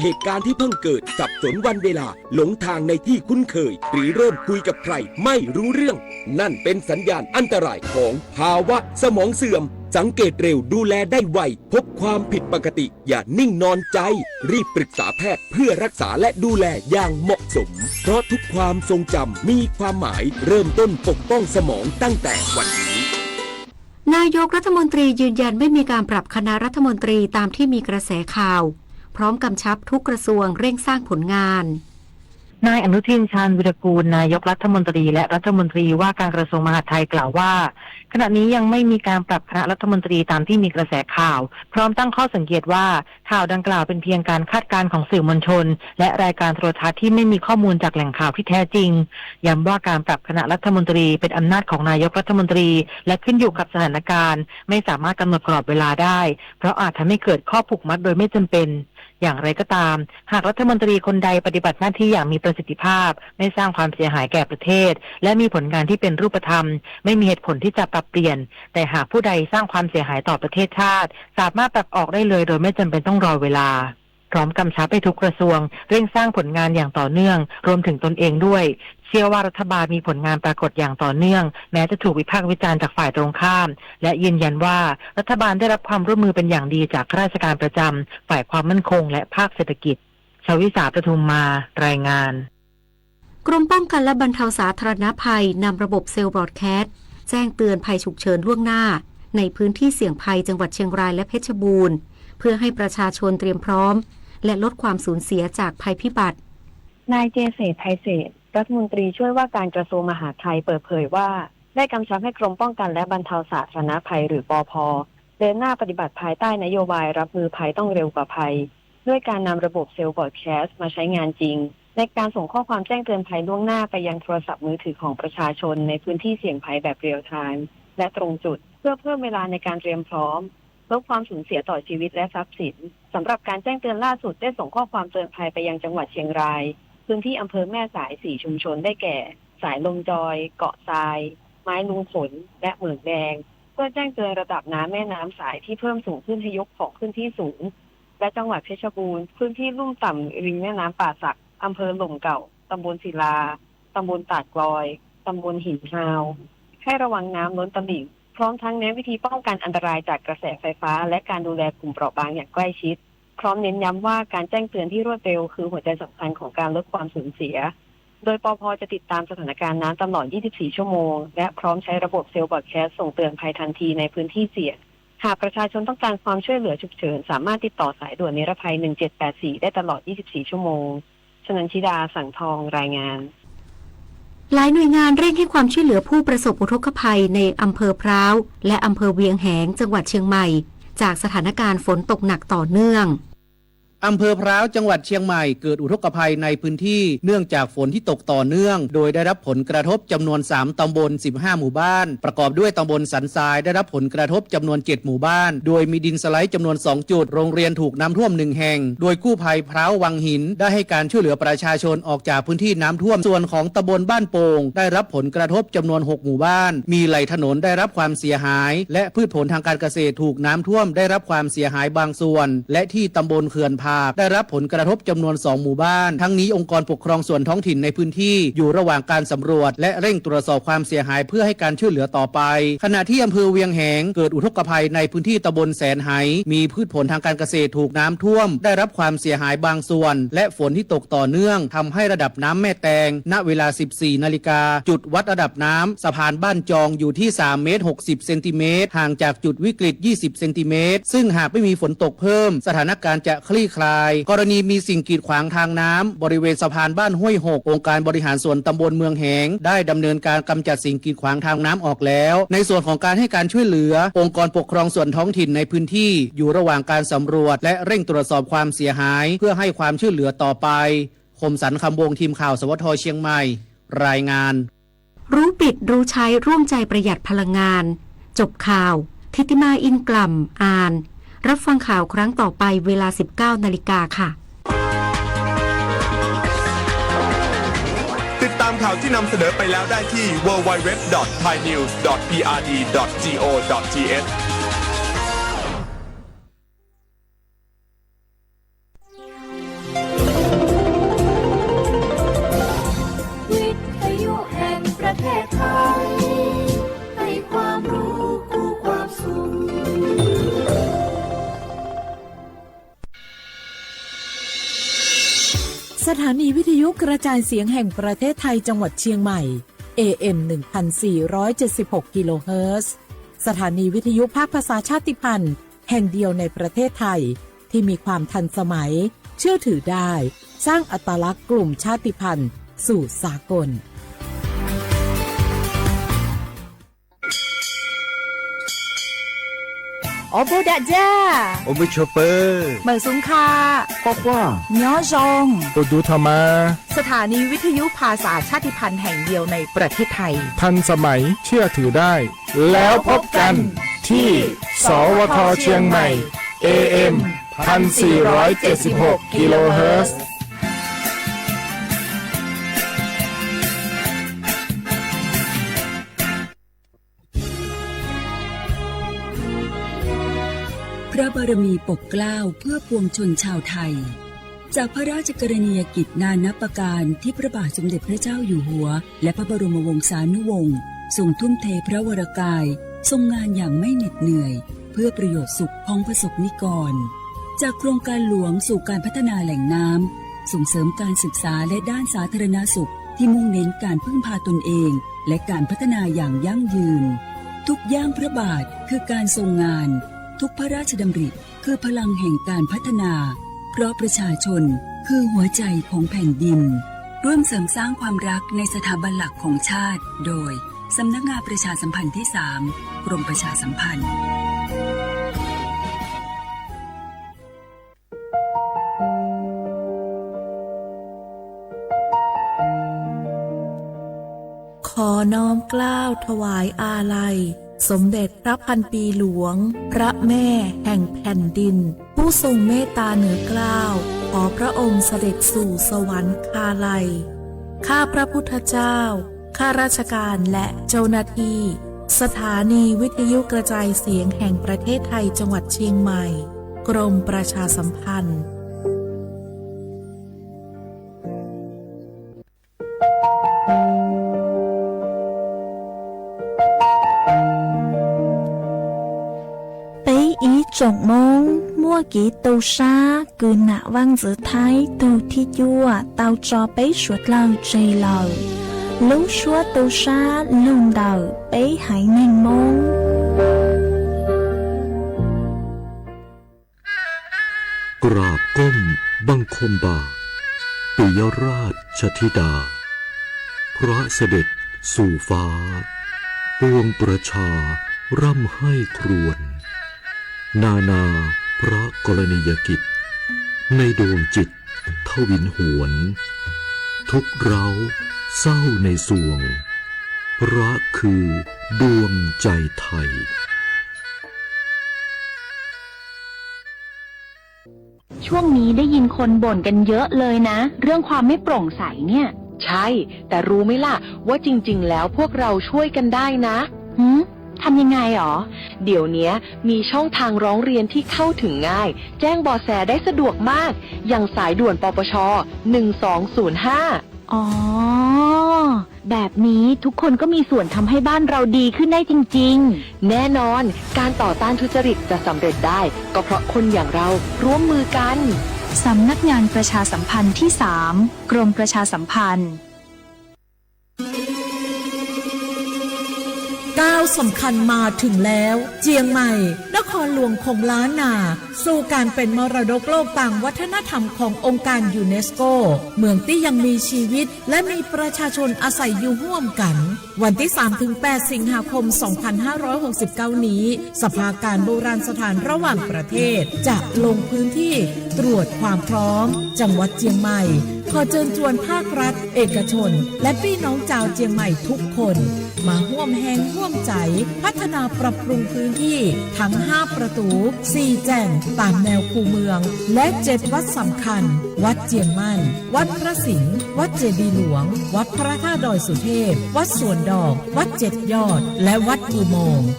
เหตุการณ์ที่เพิ่งเกิด สับสนวันเวลา หลงทางในที่คุ้นเคย หรือเริ่มคุยกับใครไม่รู้เรื่อง นั่นเป็นสัญญาณอันตรายของภาวะสมองเสื่อม สังเกตเร็ว ดูแลได้ไว พบความผิดปกติ อย่านิ่งนอนใจ รีบปรึกษาแพทย์เพื่อรักษาและดูแลอย่างเหมาะสม เพราะทุกความทรงจำมีความหมาย เริ่มต้นปกป้องสมองตั้งแต่วันนี้ นายกรัฐมนตรียืนยันไม่มีการปรับคณะรัฐมนตรีตามที่มีกระแสข่าว พร้อมกำชับทุกกระทรวงเร่งสร้างผลงาน นายอนุทิน ชาญวีรกูร นายกรัฐมนตรีและรัฐมนตรีว่าการกระทรวงมหาดไทยกล่าวว่า ขณะนี้ยังไม่มีการปรับคณะรัฐมนตรีตามที่มีกระแสข่าว พร้อมตั้งข้อสังเกตว่า ข่าวดังกล่าวเป็นเพียงการคาดการณ์ของสื่อมวลชน และรายการโทรทัศน์ที่ไม่มีข้อมูลจากแหล่งข่าวที่แท้จริง ย้ำว่าการปรับคณะรัฐมนตรีเป็นอำนาจของนายกรัฐมนตรี และขึ้นอยู่กับสถานการณ์ ไม่สามารถกำหนดกรอบเวลาได้ เพราะอาจทำให้เกิดข้อผูกมัดโดยไม่จำเป็น อย่างไรก็ตาม หากรัฐมนตรีคนใดปฏิบัติหน้าที่อย่างมีประสิทธิภาพ ไม่สร้างความเสียหายแก่ประเทศ และมีผลงานที่เป็นรูปธรรม ไม่มีเหตุผลที่จะปรับเปลี่ยน แต่หากผู้ใดสร้างความเสียหายต่อประเทศชาติ สามารถปรับออกได้เลยโดยไม่จำเป็นต้องรอเวลา พร้อมกำชับให้ทุกกระทรวงเร่งสร้างผลงานอย่างต่อเนื่อง รวมถึงตนเองด้วย เชื่อว่ารัฐบาลมีผลงานปรากฏอย่างต่อเนื่อง แม้จะถูกวิพากษ์วิจารณ์จากฝ่ายตรงข้าม และยืนยันว่ารัฐบาลได้รับความร่วมมือเป็นอย่างดีจากข้าราชการประจำ ฝ่ายความมั่นคง และภาคเศรษฐกิจ ชวิสา ประทุมมา รายงาน กรมป้องกันและบรรเทาสาธารณภัยนำระบบเซลล์บรอดแคสต์แจ้งเตือนภัยฉุกเฉินล่วงหน้า ในพื้นที่เสี่ยงภัยจังหวัดเชียงรายและเพชรบูรณ์ เพื่อให้ประชาชนเตรียมพร้อม และลดความสูญเสียจากภัยพิบัติ นายเจเศรษฐ ไพเศษ รัฐมนตรีช่วยว่าการกระทรวงมหาดไทยเปิดเผยว่า ได้กำชับให้กรมป้องกันและบรรเทาสาธารณภัยหรือ ปภ เดินหน้าปฏิบัติภายใต้นโยบายรับมือภัยต้องเร็วกว่าภัย ด้วยการนำระบบเซลล์บรอดแคสต์มาใช้งานจริง ในการส่งข้อความแจ้งเตือนภัยล่วงหน้าไปยังโทรศัพท์มือถือของประชาชนในพื้นที่เสี่ยงภัยแบบเรียลไทม์และตรงจุด เพื่อเพิ่มเวลาในการเตรียมพร้อม ลดความสูญเสียต่อชีวิตและทรัพย์สิน สำหรับการแจ้งเตือนล่าสุดได้ส่งข้อความเตือนภัยไปยังจังหวัดเชียงราย พื้นที่อำเภอแม่สาย สี่ ชุมชน ได้แก่ สายลมจอย เกาะทราย ไม้ลุงขน และเหมืองแดง เพื่อแจ้งเตือนระดับน้ำแม่น้ำสายที่เพิ่มสูงขึ้นให้ยกของขึ้นที่สูง และจังหวัดเพชรบูรณ์ พื้นที่ลุ่มต่ำริมแม่น้ำป่าสัก อำเภอหล่มเก่า ตำบลศิลา ตำบลตาดกลอย ตำบลหินฮาว ให้ระวังน้ำล้นตลิ่ง พร้อมทั้งแนะวิธีป้องกันอันตรายจากกระแสไฟฟ้า และการดูแลกลุ่มเปราะบางอย่างใกล้ชิด พร้อมเน้นย้ำว่าการแจ้งเตือนที่รวดเร็วคือหัวใจสำคัญของการลดความสูญเสีย โดย ปภ จะติดตามสถานการณ์น้ำตลอด ยี่สิบสี่ ชั่วโมง และพร้อมใช้ระบบเซลล์บรอดแคสต์ส่งเตือนภัยทันทีในพื้นที่เสี่ยง หากประชาชนต้องการความช่วยเหลือฉุกเฉิน สามารถติดต่อสายด่วนนิรภัย หนึ่งเจ็ดแปดสี่ ได้ตลอด ยี่สิบสี่ ชั่วโมง ชนันชิดา สังทอง รายงาน หลายหน่วยงานเร่งให้ความช่วยเหลือผู้ประสบอุทกภัยในอำเภอพร้าว และอำเภอเวียงแหง จังหวัดเชียงใหม่ จากสถานการณ์ฝนตกหนักต่อเนื่อง อำเภอพร้าว จังหวัดเชียงใหม่ เกิดอุทกภัยในพื้นที่เนื่องจากฝนที่ตกต่อเนื่อง โดยได้รับผลกระทบจำนวน สาม ตำบล สิบห้า หมู่บ้าน ประกอบด้วยตำบลสันทรายได้รับผลกระทบจำนวน เจ็ด หมู่บ้าน โดยมีดินสไลด์จำนวน สอง จุด โรงเรียนถูกน้ำท่วม หนึ่ง แห่ง โดยกู้ภัยพร้าววังหิน ได้ให้การช่วยเหลือประชาชนออกจากพื้นที่น้ำท่วม ส่วนของตำบลบ้านโป่ง ได้รับผลกระทบจำนวน หก หมู่บ้าน มีหลายถนนได้รับความเสียหาย และพืชผลทางการเกษตรถูกน้ำท่วมได้รับความเสียหายบางส่วน และที่ตำบลเขื่อนผาก ได้รับผลกระทบจำนวน สอง หมู่บ้าน ทั้งนี้องค์กรปกครองส่วนท้องถิ่นในพื้นที่อยู่ระหว่างการสำรวจ และเร่งตรวจสอบความเสียหายเพื่อให้การช่วยเหลือต่อไป ขณะที่อำเภอเวียงแหง เกิดอุทกภัยในพื้นที่ตำบลแสนไห มีพืชผลทางการเกษตรถูกน้ำท่วมได้รับความเสียหายบางส่วน และฝนที่ตกต่อเนื่องทำให้ระดับน้ำแม่แตง ณ เวลา สิบสี่ นาฬิกา จุดวัดระดับน้ำสะพานบ้านจองอยู่ที่ สาม เมตร หกสิบ เซนติเมตร ห่างจากจุดวิกฤต ยี่สิบ เซนติเมตร ซึ่งหากไม่มีฝนตกเพิ่ม สถานการณ์จะคลี่คลาย กรณีมีสิ่งกีดขวางทางน้ำบริเวณสะพานบ้านห้วยหก องค์การบริหารส่วนตำบลเมืองแหง ได้ดำเนินการกำจัดสิ่งกีดขวางทางน้ำออกแล้ว ในส่วนของการให้การช่วยเหลือ องค์กรปกครองส่วนท้องถิ่นในพื้นที่อยู่ระหว่างการสำรวจ และเร่งตรวจสอบความเสียหาย เพื่อให้ความช่วยเหลือต่อไป คมสันต์ คำวงศ์ ทีมข่าว สวท เชียงใหม่ รายงาน รู้ปิดรู้ใช้ร่วมใจประหยัดพลังงาน จบข่าว ทิติมา อินกล่ำ อ่าน รับฟังข่าวครั้งต่อไปเวลา สิบเก้า นาฬิกาค่ะ ติดตามข่าวที่นำเสนอไปแล้วได้ที่ ดับเบิลยู ดับเบิลยู ดับเบิลยู ดอท ไทยนิวส์ ดอท พีอาร์ดี ดอท จี โอ ดอท ที เอช สถานีวิทยุกระจายเสียงแห่งประเทศไทยจังหวัดเชียงใหม่ เอ เอ็ม หนึ่งพันสี่ร้อยเจ็ดสิบหก กิโลเฮิรตซ์ สถานีวิทยุภาคภาษาชาติพันธุ์แห่งเดียวในประเทศไทย ที่มีความทันสมัย เชื่อถือได้ สร้างอัตลักษณ์กลุ่มชาติพันธุ์สู่สากล Ob pug dam ja, ob pug chua pawg, mawm xub kha, quaj quaj, nyob zoo, tus dub tho mas. สถานีวิทยุภาษาชาติพันธุ์แห่งเดียวในประเทศไทย ทันสมัย เชื่อถือได้ แล้วพบกันที่ สวท เชียงใหม่ เอ เอ็ม พันสี่ร้อยเจ็ดสิบหก กิโลเฮิรตซ์ พระบารมีปกเกล้าเพื่อปวงชนชาวไทย จากพระราชกรณียกิจนานับประการที่พระบาทสมเด็จพระเจ้าอยู่หัว และพระบรมวงศานุวงศ์ทรงทุ่มเทพระวรกาย ทรงงานอย่างไม่เหน็ดเหนื่อย เพื่อประโยชน์สุขของประสบนิกร จากโครงการหลวงสู่การพัฒนาแหล่งน้ำ ส่งเสริมการศึกษาและด้านสาธารณสุขที่มุ่งเน้นการพึ่งพาตนเอง และการพัฒนาอย่างยั่งยืน ทุกย่างพระบาทคือการทรงงาน ทุกพระราชดำริคือพลังแห่งการพัฒนา เพราะประชาชนคือหัวใจของแผ่นดิน ร่วมเสริมสร้างความรักในสถาบันหลักของชาติ โดย สำนักงานประชาสัมพันธ์ที่สาม กรมประชาสัมพันธ์ ขอน้อมเกล้าถวายอาลัย สมเด็จพระพันปีหลวง พระแม่แห่งแผ่นดิน ผู้ทรงเมตตาเหนือเกล้า ขอพระองค์เสด็จสู่สวรรคาลัย ข้าพระพุทธเจ้า ข้าราชการและเจ้าหน้าที่ สถานีวิทยุกระจายเสียงแห่งประเทศไทยจังหวัดเชียงใหม่ กรมประชาสัมพันธ์ Peb ib tsoom Hmoob muaj kev tu sab kws nam vaj ntxwv Thaib tug thib cuaj tau tso peb suav dlawg tseg lawm. Lub suab tu sab lug ntawm peb haiv neeg Hmoob. กราบก้มบังคมบาท ปิยราชธิดา พระเสด็จสู่ฟ้า ปวงประชาร่ำไห้ครวญ นานาพระกรณียกิจ ในดวงจิตทวินหวน ทุกข์ร้าวเศร้าในสวง พระคือดวงใจไทย ช่วงนี้ได้ยินคนบ่นกันเยอะเลยนะ เรื่องความไม่โปร่งใสเนี่ย ใช่ แต่รู้ไหมล่ะ ว่าจริงๆ แล้วพวกเราช่วยกันได้นะ หืม ทำยังไงหรอ เดี๋ยวเนี้ยมีช่องทางร้องเรียนที่เข้าถึงง่าย แจ้งเบาะแสได้สะดวกมาก อย่างสายด่วน ปปช หนึ่งสองศูนย์ห้า อ๋อ แบบนี้ทุกคนก็มีส่วนทำให้บ้านเราดีขึ้นได้จริงๆ แน่นอน การต่อต้านทุจริตจะสำเร็จได้ ก็เพราะคนอย่างเราร่วมมือกัน สำนักงานประชาสัมพันธ์ที่สาม กรมประชาสัมพันธ์ ก้าวสำคัญมาถึงแล้ว เจียงใหม่ นครหลวงของล้านนา สู่การเป็นมรดกโลกตามวัฒนธรรมขององค์การยูเนสโก เมืองที่ยังมีชีวิต และมีประชาชนอาศัยอยู่ร่วมกัน วันที่สามถึงแปด สิงหาคม สองพันห้าร้อยหกสิบเก้า นี้ สภาการโบราณสถานระหว่างประเทศ จะลงพื้นที่ตรวจความพร้อม จังหวัดเจียงใหม่ ขอเชิญชวนภาครัฐ เอกชน และพี่น้องชาวเจียงใหม่ทุกคน มาร่วมแฮงร่วมใจ พัฒนาปรับปรุงพื้นที่ทั้งห้าประตู สี่แจ่งตามแนวคูเมือง และเจ็ดวัดสำคัญ วัดเจียงมั่น วัดพระสิงห์ วัดเจดีย์หลวง วัดพระธาตุดอยสุเทพ วัดสวนดอก วัดเจ็ดยอด และวัดอุโมงค์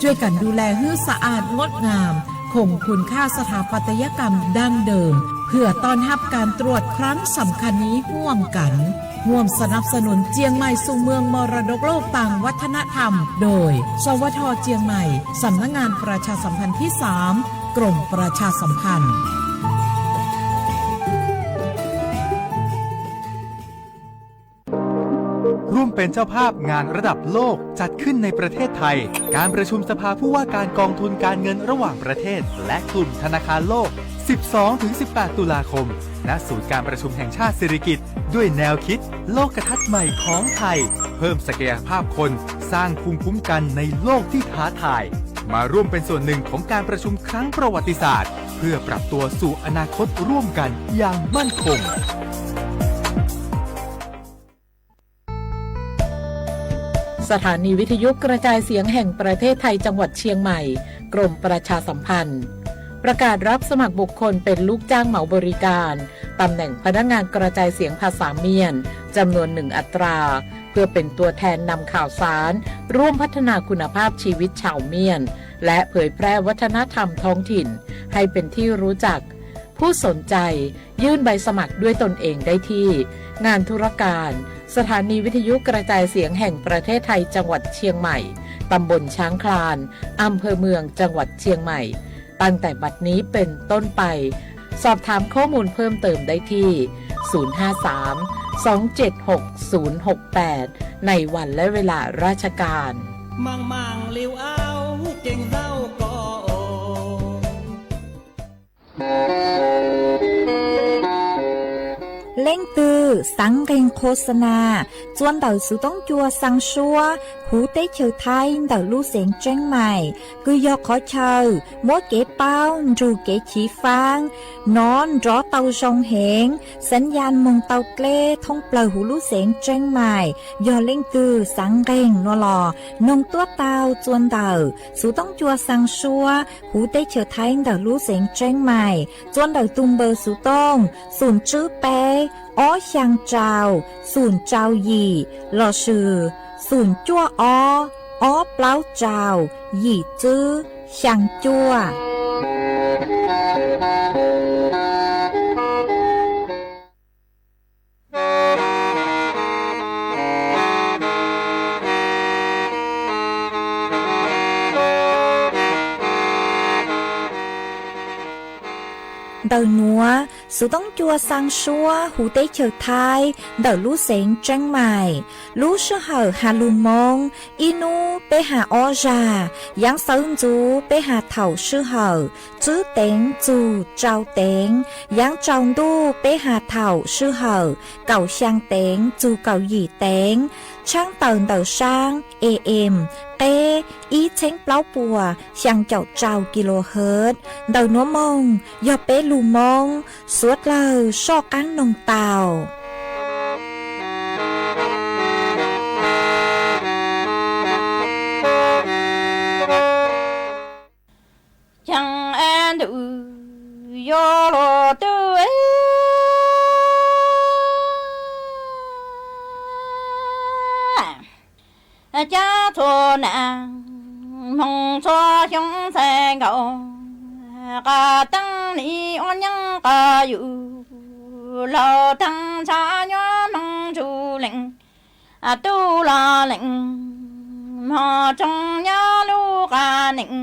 ช่วยกันดูแลให้สะอาดงดงาม คงคุณค่าสถาปัตยกรรมดั้งเดิม เพื่อต้อนรับการตรวจครั้งสำคัญนี้ร่วมกัน ร่วมสนับสนุนเจียงใหม่สู่เมืองมรดกโลกตางวัฒนธรรม โดย สวท เจียงใหม่ สำนักงานประชาสัมพันธ์ที่สาม กรมประชาสัมพันธ์ ส เป็นเจ้าภาพงานระดับโลกจัดขึ้นในประเทศไทย การประชุมสภาผู้ว่าการกองทุนการเงินระหว่างประเทศ และกลุ่มธนาคารโลก สิบสองถึงสิบแปด ตุลาคม ณ ศูนย์การประชุมแห่งชาติสิริกิติ์ ด้วยแนวคิดโลกทัศน์ใหม่ของไทย เพิ่มศักยภาพคน สร้างภูมิคุ้มกันในโลกที่ท้าทาย มาร่วมเป็นส่วนหนึ่งของการประชุมครั้งประวัติศาสตร์ เพื่อปรับตัวสู่อนาคตร่วมกันอย่างมั่นคง สถานีวิทยุกระจายเสียงแห่งประเทศไทยจังหวัดเชียงใหม่ กรมประชาสัมพันธ์ ประกาศรับสมัครบุคคลเป็นลูกจ้างเหมาบริการ ตำแหน่งพนักงานกระจายเสียงภาษาเมียน จำนวนหนึ่งอัตรา เพื่อเป็นตัวแทนนำข่าวสาร ร่วมพัฒนาคุณภาพชีวิตชาวเมียน และเผยแพร่วัฒนธรรมท้องถิ่น ให้เป็นที่รู้จัก ผู้สนใจ ยื่นใบสมัครด้วยตนเองได้ที่ งานธุรการ สถานีวิทยุกระจายเสียงแห่งประเทศไทยจังหวัดเชียงใหม่ ตำบลช้างคลาน อำเภอเมืองจังหวัดเชียงใหม่ ตั้งแต่บัดนี้เป็นต้นไป สอบถามข้อมูลเพิ่มเติมได้ที่ ศูนย์ห้าสาม สองเจ็ดหก ศูนย์หกแปด ในวันและเวลาราชการ Mangmang liu au, keeg zaug ko. Leej twg xaav nqeeg qhua xa nas txua ntawm xuv toob cua xaa suab huv teb chaws Thaib ntawm lub xeev Tseeb Mais, kws yog qhov chaw muab kev paub nrug kev chiv faab nov nrov tau zoo heev, xaav ya moog tau dleb thoob plawg huv lub xeev Tseeb Mais. Yog leej twg xaav nqeeg no los noog tuab tau txua ntawm xuv toob cua xaa suab huv teb chaws Thaib ntawm lub xeev Tseeb Mais, txua ntawm tug npawb xuv tooj xoom tswb peb, ob xyaa rau, xoom rau yim, lossis xoom cuaj ob, ob plaub rau, yim tswb, xyaa cuaj. Ntawm nuav, xuv toob cua xaa suab huv teb chaws Thaib ntawm lub xeev Tseeb Mais, lub sij hawm has lug Moob, ib nub peb has ob zag, yaav sawv ntxuv peb has thaum sij hawm tswb teev txug rau teev, yaav tsaus ntuj peb has thaum sij hawm kaum xyaa teev txug kaum yim teev, tshaab tawm ntawm saab A M, qeb ib txheeb plaub puas xyaa caum rau kilohertz. Ntawm nuav moog yog peb lug Moob, suav dlawg soj qaab noog tau. Caag ntws yuav luag tub, cab txhua nas, moog txhua xyoo ntxhais nkaus, qas teeb nim ua nyeeb qas yus, laug teeb ntshav nyob moog ntsug leej, tub los leej, mog tsoog nyob lub qas neem,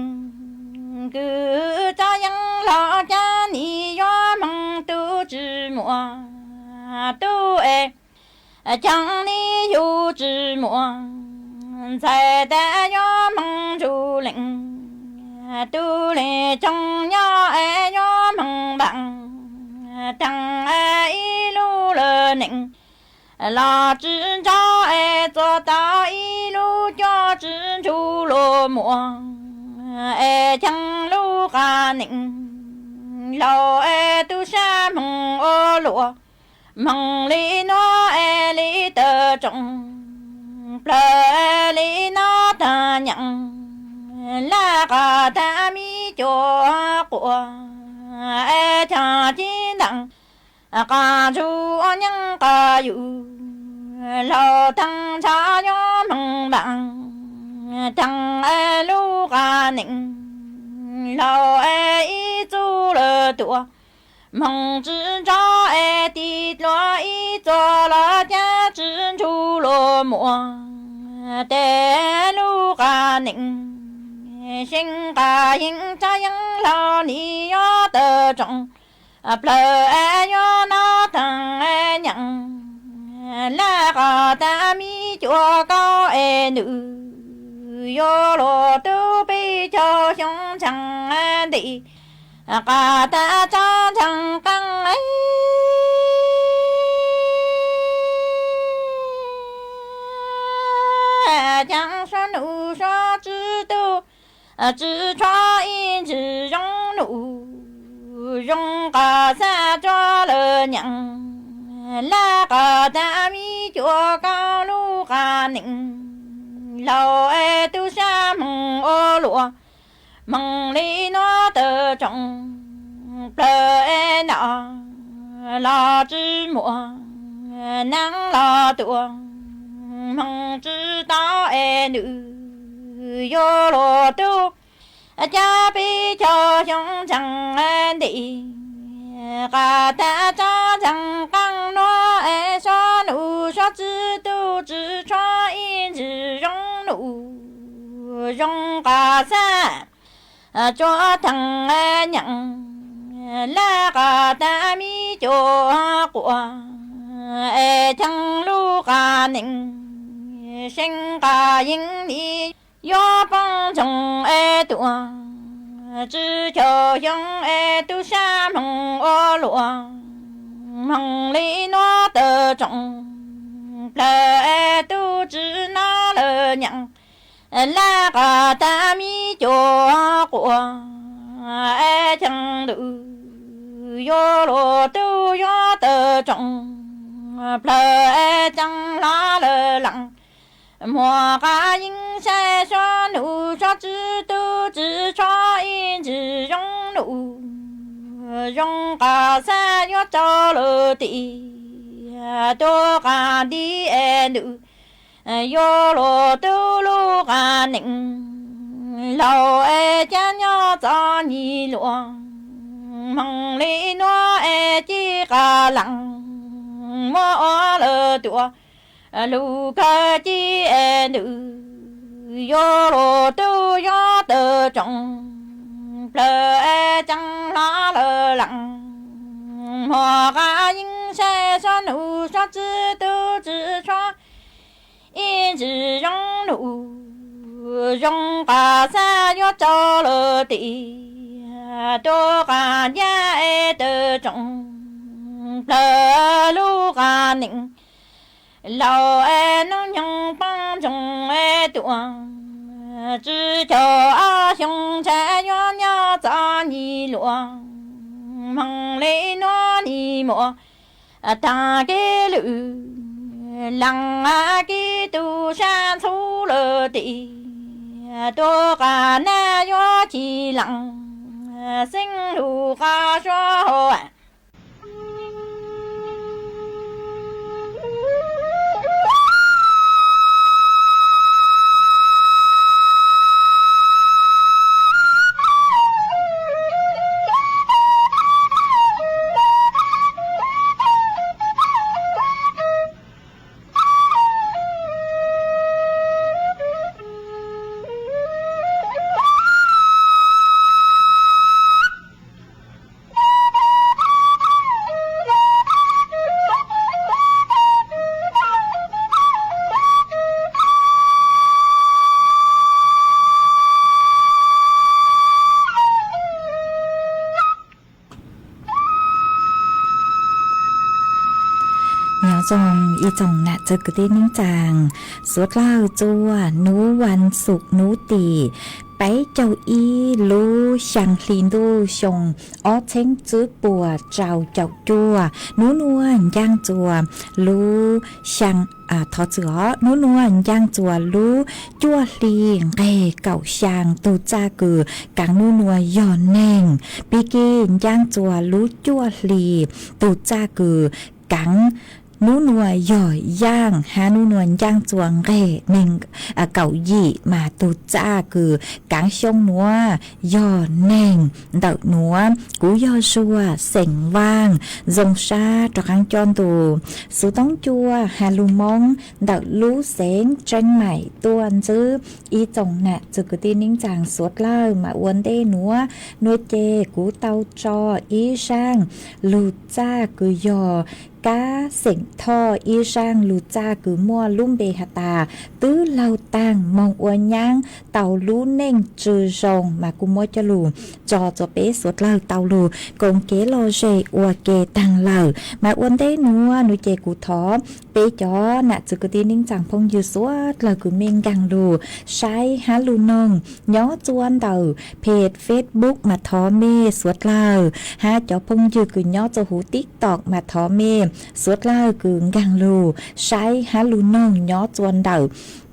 kws tsob yeeb laug cab nim yuav moog tub tsi muaj, tub es caag nim yug tsi muaj, ntxhais tes yuav moog ntsug leej, tub leej tsoog nyob es yuav moog npaam, teeg es ib lub lawm neem, los tsi nrov es txua tau ib lub cuab tsi ntsug lug muaj, es caag lub qas neem, laug es tub sab moog ua luam, moog li nuav es li tawm tsoom, plawg es li nov taag nyaam, laj qas taag mi cuam quas, es caag ci ntaam, qas ntsug ua nyeeb qas yus, laug teeg ntshav nyob moog npaam, teeg es lub qas neem, laug es ib txuj lawm tuam, moog tsi nrov es tis dlua ib txuas los cab tsi ntsug lug muaj, tes lub qas neem, seej qas yeeb tsob yeeb laug nim yuav tawm tsoom, plawg es yuav nov taag nyaam, laj qas taag mi cuam kaub es nws yuav luag tub peb caug xyoo ntxhee nti, qas tas tsob ntxhee qeej, ceev suab nuj suab tsi tu, tsi tshuav ib ntsis zoo nuj zoo qas xaj tsuag lawm nyeem, laj qas tas me cuam kaub lub qas nees, laus es tub sab hmoov ua luaj, hmoov li nuav tawm tsoom plawg es noj los tsi muaj, neeb los tuaj, hmoov tsi tau es nws yuav luag tub cab peb caug xyoo ntxhee nti, qas tas tsob ntxhee qeej nuav es suab nuj suab tsi tu, tsi tshuav ib ntsis zoo nuj zoo qas xaj tsuag theej nyeem, laj qas tas me cuam quas es ceev lub qas nees, seev qas yeej li yuav poob ntsoog es tuaj, tsi caum xyoo es tub sab hmoov ua luaj, hmoov li nuav tawm tsoom plawg es tub tsi noj lawm nyeem, laj qas tas me cuam quas es ceev lwm, yuav luag tub yuav tawm tsoom plawg es ceev hlo lawm leej, muag qas yeej saib suab nuj suab tsi tu, tsi tshuav ib ntsis zoo nuj zoo qas xaj yuav rau lawm tim tuag qas nti es nws yuav luag tub lub qas nees, laus es cab nyob txom nyem luaj, hmoov li nuav es cib qas leej, muab ua lawm tuaj lug kawg cib es nws yuav luag tub yuav tawm tsoom plawg es ceev hlo lawm leej, muag qas yeej saib suab nuj suab tsi tu, tsi tshuav ib ntsis zoo nuj zoo qas xaj yuav rau lawm tim tuag qas ncaj es tawm tsoom plawg lub qas nees, laus es noob nyoog poob ntsoog es tuaj, tsi caum ob xyoo ntxhais yuav nyob txom nyem luaj, hmoov li nuav nim muaj taag kev lwm, leej kev tu sab ntxhub lawm tim tuag qas naj yuav chim leej, xeeb lug qas suab hauv. Nyob zoo ib tsoom nam txiv kwv tij neej tsaa, suav dlawg txua hnub vas xuv hnub tim peb caug ib lub xyaa hli ntuj xyoo ob txheeb tsib puas rau caum cuaj. Hnub nuav ncaaj txuas lub xyaa, thov txim os, hnub nuav ncaaj txuas lub cuaj hli nqeg kaum xyaa. Tug txaj kws kaav hnub nuav yog neeg. Pig kig ncaaj txuas lub cuaj hli, tug txaj kws kaav hnub nuav yog yaaj, hab hnub nuav ncaaj txuas nqeg neeg kaum yim, mas tug txaj kws kaav xyoo nuav yog neeg. Ntawm nuav kuv yog Zuag xeem Vaaj, zoo sab rov qaab coj ntu xuv toob cua has lug Moob ntawm lub xeev Tseeb Maim tuaj ntsib ib tsoom nam txiv kwv tij neej tsaa suav dlawg mas ua ntej nuav, nuav ces kuv tau tso ib zaaj lug txaj kws yog Kab Xeem Thoj ib zaaj lug txaj kws muaj lub npe has tas twb laug taag moog ua nyaab tau lub neej tsw zoo mas kuj muab coj lug tso rua peb suav dlawg tau lug koom kev lom zem ua ke taag lawm. Mas ua ntej nuav nua ces kuv thov peb cov nam txwv kwv tij neej tsaa phooj ywg suav dlawg kws mej nkaag lug saib hab lug noog nyob rua ntawm peg Facebook mas thov mej suav dlawg, hab cov phooj ywg kws nyob rua huv TikTok mas thov mej suav dlawg kws nkaag lug saib hab lug noog nyob rua ntawm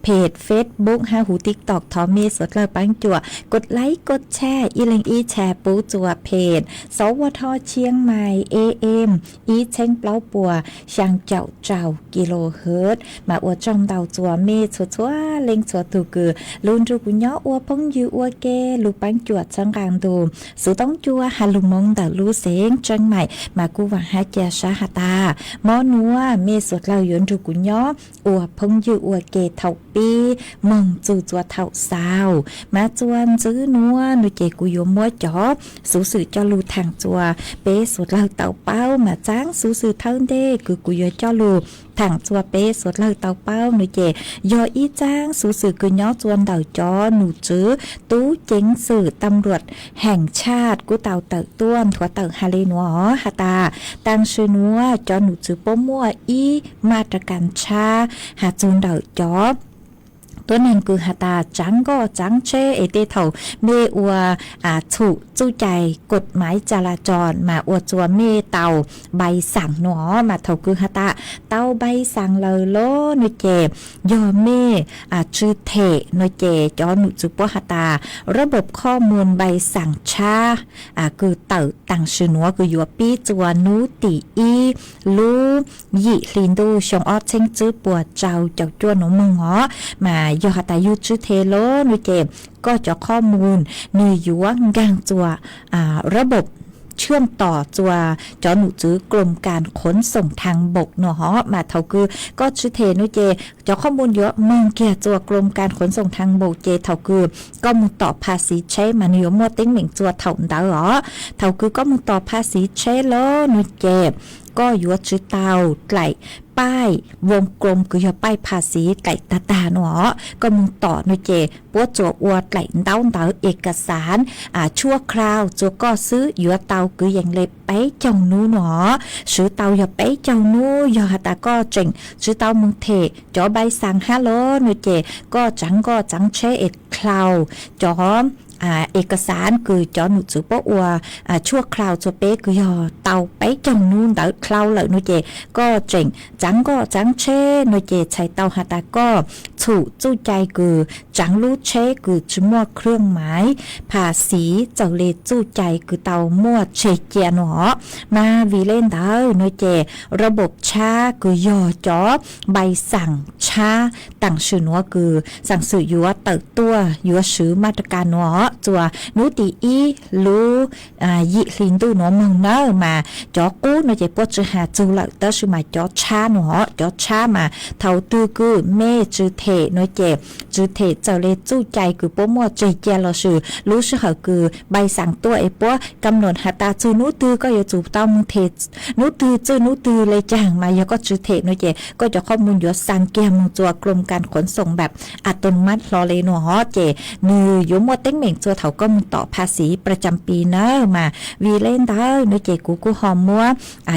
peg Facebook hab huv TikTok thov mej suav dlawg paab cuam kos laib kos tshaj ib leeg ib tshaj pub rua peg Xov Ua Thoj Tshiab Mais A M ib txheeb plaub puas xyaa caum rau kilohertz mas ua tsaug ntau rua mej txhua txhua leej txhua tug kws lug nrug kuv nyob ua phooj ywg ua ke lug paab cuam txhawb nqaa ntu xuv toob cua has lug moov ntawm lub xeev Tseeb Mais mas kuj vaam hab ca sab has tas mo nuav mej suav dlawg yuav nrug kuv nyob ua phooj ywg ua ke thaum pib moog txug rua thaum xaus. Mas rua ntxiv nuav nua ces kuv yuav muab cov xuv xwm coj lug thaam rua peb suav dlawg tau paub mas txaab xuv xwm thawj ntej kws kuv yuav coj lug thaam rua peb suav dlawg tau paub nua ces yog ib txaab xuv xwm kws nyob rua ntawm cov num tswv tub ceev xwm tam luam heem tshaj kuj tau tawm tuaj nthuav tawm has le nuav has tas taam sim nuav cov num tswv puab muaj ib maj ra kas tshab has txug ntawm cov tuab neeg kws has tas tsaav nkoj tsaav tsheb es tej thaum mej ua txhum txuj cai kos maiv tsa la tso mas ua rua mej tau npai xaam nua mas thaum kws has tas tau npai xaam lawm lauj nua ces yog mej tsw them nua ces cov num tswv puab has tas rab npom qhov muag npai xaam tshab kws tawm taam sim nuav kws yuav pib rua nub tim ib lub yim hli ntuj xyoo ob txheeb tswb puas rau caum cuaj nuav moog os mas yog has tas yug tsw them lauj nua ces koj cov qhov muag nwg yuav nkaag rua rab npom tshwm tom rua cov num tswv krom kas khuv xoom thaab npom nua hov mas thaum kws koj tsw them nua ces cov qhov muag yuav moog kiag rua krom kas khuv xoom thaab npom ces thaum kws koj moog tom pha xiv tsheb mas nwg yuav muaj teeb meem rua thaum ntawd os. Thaum kws koj moog tom pha xiv tsheb lauj nua ces koj yuav tsw tau dlaim paij voo krom kws yog paij pha xiv dlaim tag tag nua os koj moog tom nua ces puab tsuas ua dlaim ntaub ntawv es kas xaav tshuaj khlaus rua koj xwb yuav tau kwv yees le peb caug nub nua os. Swv tau yog peb caug nub yog has tas koj tseem tsw tau moog them cov npai xaam hab lauj nua ces koj tsaav nkoj tsaav tsheb es khlaus cov es kas xaav kws cov num tswv puab ua tshuaj khlaus rua peb kws yog tau peb caug nub ntawd khlaus lawm nua ces koj tseem tsaav nkoj tsaav tsheb nua ces txhais tau has tas koj txhum txuj cai kws tsaav lub tsheb kws tsi muaj khwj maiv pha xiv txawm le txuj cai kws tau muaj tseg cia nua os. Mas vim le ntawd nua ces rab npom tshab kws yog cov npai xaam tshab taam sim nuav kws xaam xwm yuav tawm tuaj yuav swv maj ra kas nua os rua nub tim ib lub yim hli ntuj nuav moog nawb mas cov qub nua ces puab tsi has txug lawm tab sis mas cov tshab nua os cov tshab mas thaum twg kws mej tsw them nua ces tsw them txawm le txuj cai kws puab muaj tseg cia lossis lub sij hawm kws npai xaam tuaj es puab kam num has tas txug nub twg koj yuav tsum tau moog them nub twg txwj nub twg le caag mas yog koj tsw them nua ces koj cov qhov muag yuav xaa kiag moog rua krom kas khuv xoom npam a toos mab hlo le nua os ces nwg yuav muaj teeb meem rua thaum koj moog tom pha xiv pra cam pis nawb mas vim le ntawd nua ces kuv kuj ho muab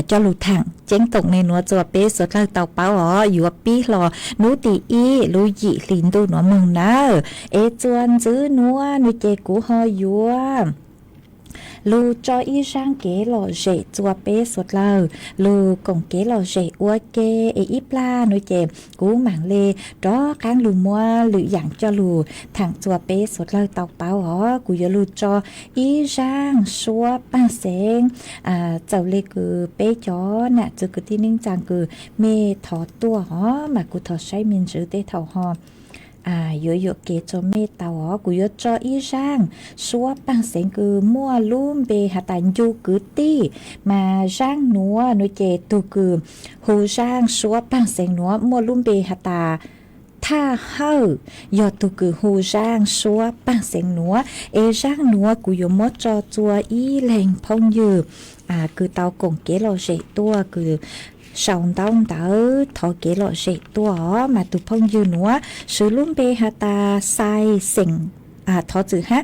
coj lug thaam ceeb toom le nuav rua peb suav dlawg tau paub os yuav pib hlo nub tim ib lub yim hli ntuj nuav moog nawb. Es rua ntxiv nuav nua ces kuv ho yuav lug tso ib zaaj kev lom zem rua peb suav dlawg lug koom kev lom zem ua ke es ib plag nua ces kuv maam le rov qaab lug muab lwm yaam coj lug thaam rua peb suav dlawg tau paub os. Kuv yuav lug tso ib zaaj suab paaj xeev txawm le kws peb cov nam txwv kwv tij neej tsaa kws mej thov tuaj os mas kuv thov saib me ntsis tej thaum ho yuav yuam kev rua mej tau os. Kuv yuav tso ib zaaj suab paaj xeev kws muaj lub npe has tas ncu kwv tij mas zaaj nuav nua ces tug kws hu zaaj suab paaj xeev nuav muaj lub npe has tas Thaj Hawj, yog tug kws hu zaaj suab paag xeev nuav. Es zaaj nuav kuv yuav muab tso tsua ib leeg phooj ywg kws tau koom kev lom zem tuaj, kws sau ntaub ntawv thov kev lom zem tuaj os. Mas tug phooj ywg nuav swv lub npe has tas Xais xeem, thov txwm hab,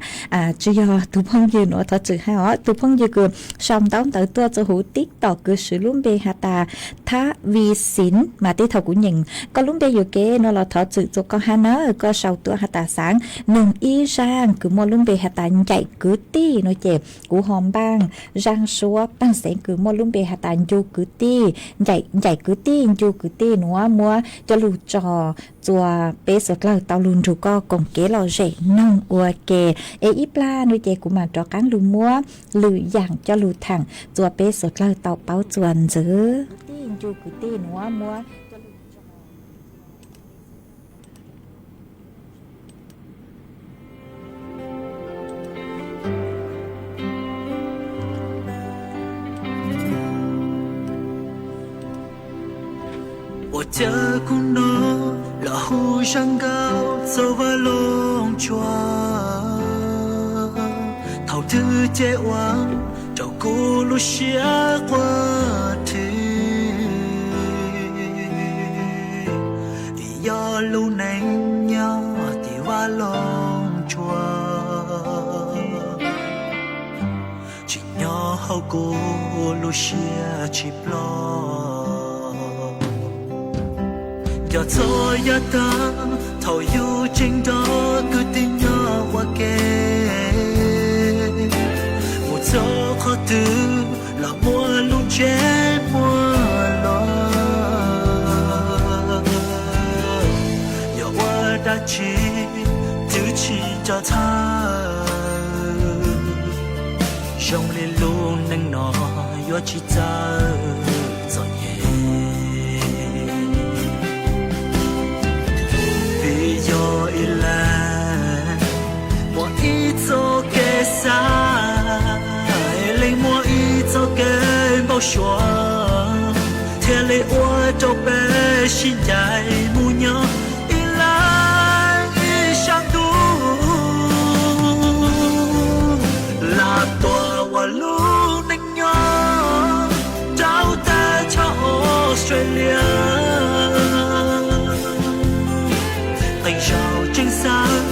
tsi yog tug phooj ywg nuav, thov txwm hab os. Tug phooj ywg kws sau ntaub ntawv tuaj tsua huv TikTok kws swv lub npe has tas Thab Vi Xinv, mas tej thaum kuv nyeem koj lub npe yuam kev nuav los thov txwm tsua koj hab na. Koj sau tuaj has tas Xaav Noog Ib Zaaj kws muaj lub npe has tas Ncaim Kwv Tij no ces kuv ho npaaj zaaj suab paag xeev kws muaj lub npe has tas Ncu Kwv Tij, Ncaim Kwv Tij, Ncu Kwv Tij nuav muab coj lug tso tsua peb suav dlawg tau lug nrug koj koom kev lom zem noog ua ke. Es ib plag nuav ces kuv mam rov qaab lug muab lwm yaam coj lug thaam tsua peb suav dlawg tau paub tsua ntxiv. Ncu Kwv Tij nuav muab Ua cas kuv nuav los hu zaj nkauj txog Vaj Looj Tsua, thaum twg ces ua rau kuv lub siab quaj thwv, vim yog lub neej nyob tim Vaj Looj Tsua, tsim nyog hauv kuv lub siab tsis ploj. Nco txog yav tag thaum yug tseem nrog kwv tij nyob ua ke, mus txog qhov twg los muaj lub tsev muaj lawm, yog ua dab tsi twb tsis nco txhawj, zoo li lub neej no yuav tsis txawj txom nyem. Vim yog ib leeg muaj ib txoj kev xav, leej muaj ib txoj kev npau suav, thiaj li ua rau peb sib ncaim mus nyob ib leeg ib sab ntuj, lam tuam ua lub neej nyob rau teb chaws Australia. Qee zaug tseem xav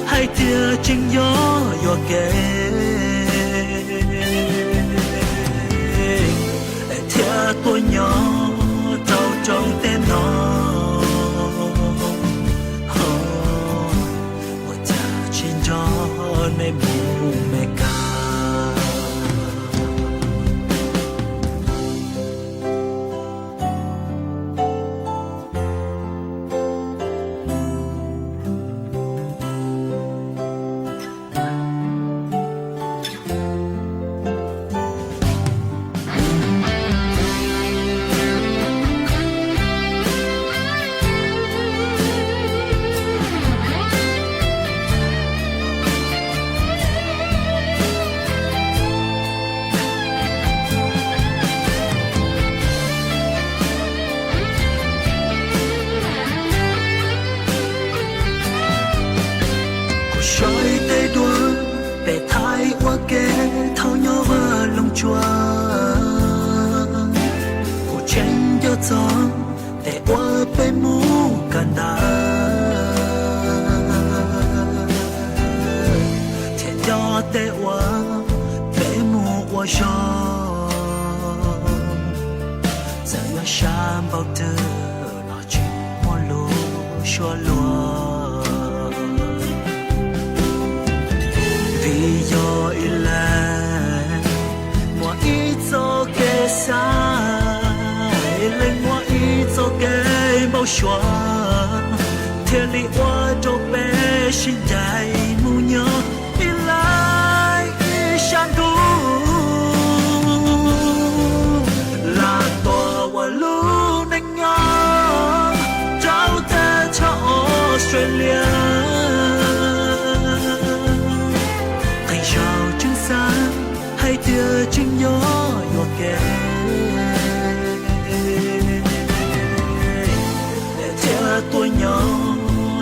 hais tias tseem yog yuam kev, thiaj tuaj nyob rau rooj teb no, ua cas tsis nrog nej mus Meskas. Kuv saib tej duab peb thaij ua ke thaum nyob Vaj Looj Tsua, kuv tseem nco txog tej uas peb mus kawm ntawv, thiab nco tej uas peb mus ua zog, txawm yuav sab npaum twg los tsis muaj lub suab luag. Vim yog ib leeg muaj ib txoj kev xav, ib leeg muaj ib txoj kev npau suav, thiaj li ua rau peb sib ncaim mus nyob ib leeg ib sab ntuj, lam tuam ua lub neej nyob rau teb chaws Australia. Qee zaug tseem xav hais tias tseem yog yuam kev, thiaj tuaj nyob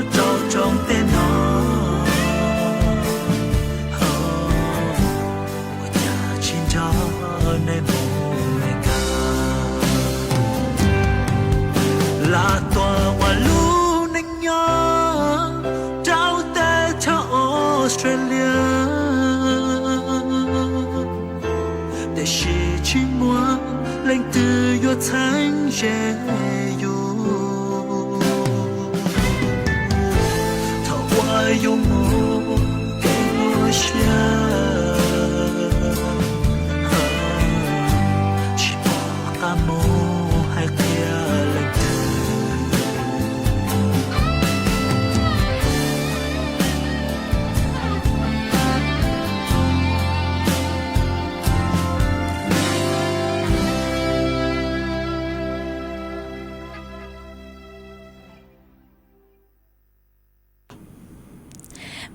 Lam tuaj ua lub neej nyob rau teb chaws Australia, tiam sis tsis muaj leej twg yuav txheeb ze yus. Thaum uas yus mus kev nyuaj siab, tsis pom qab mus hais qhia leej twg.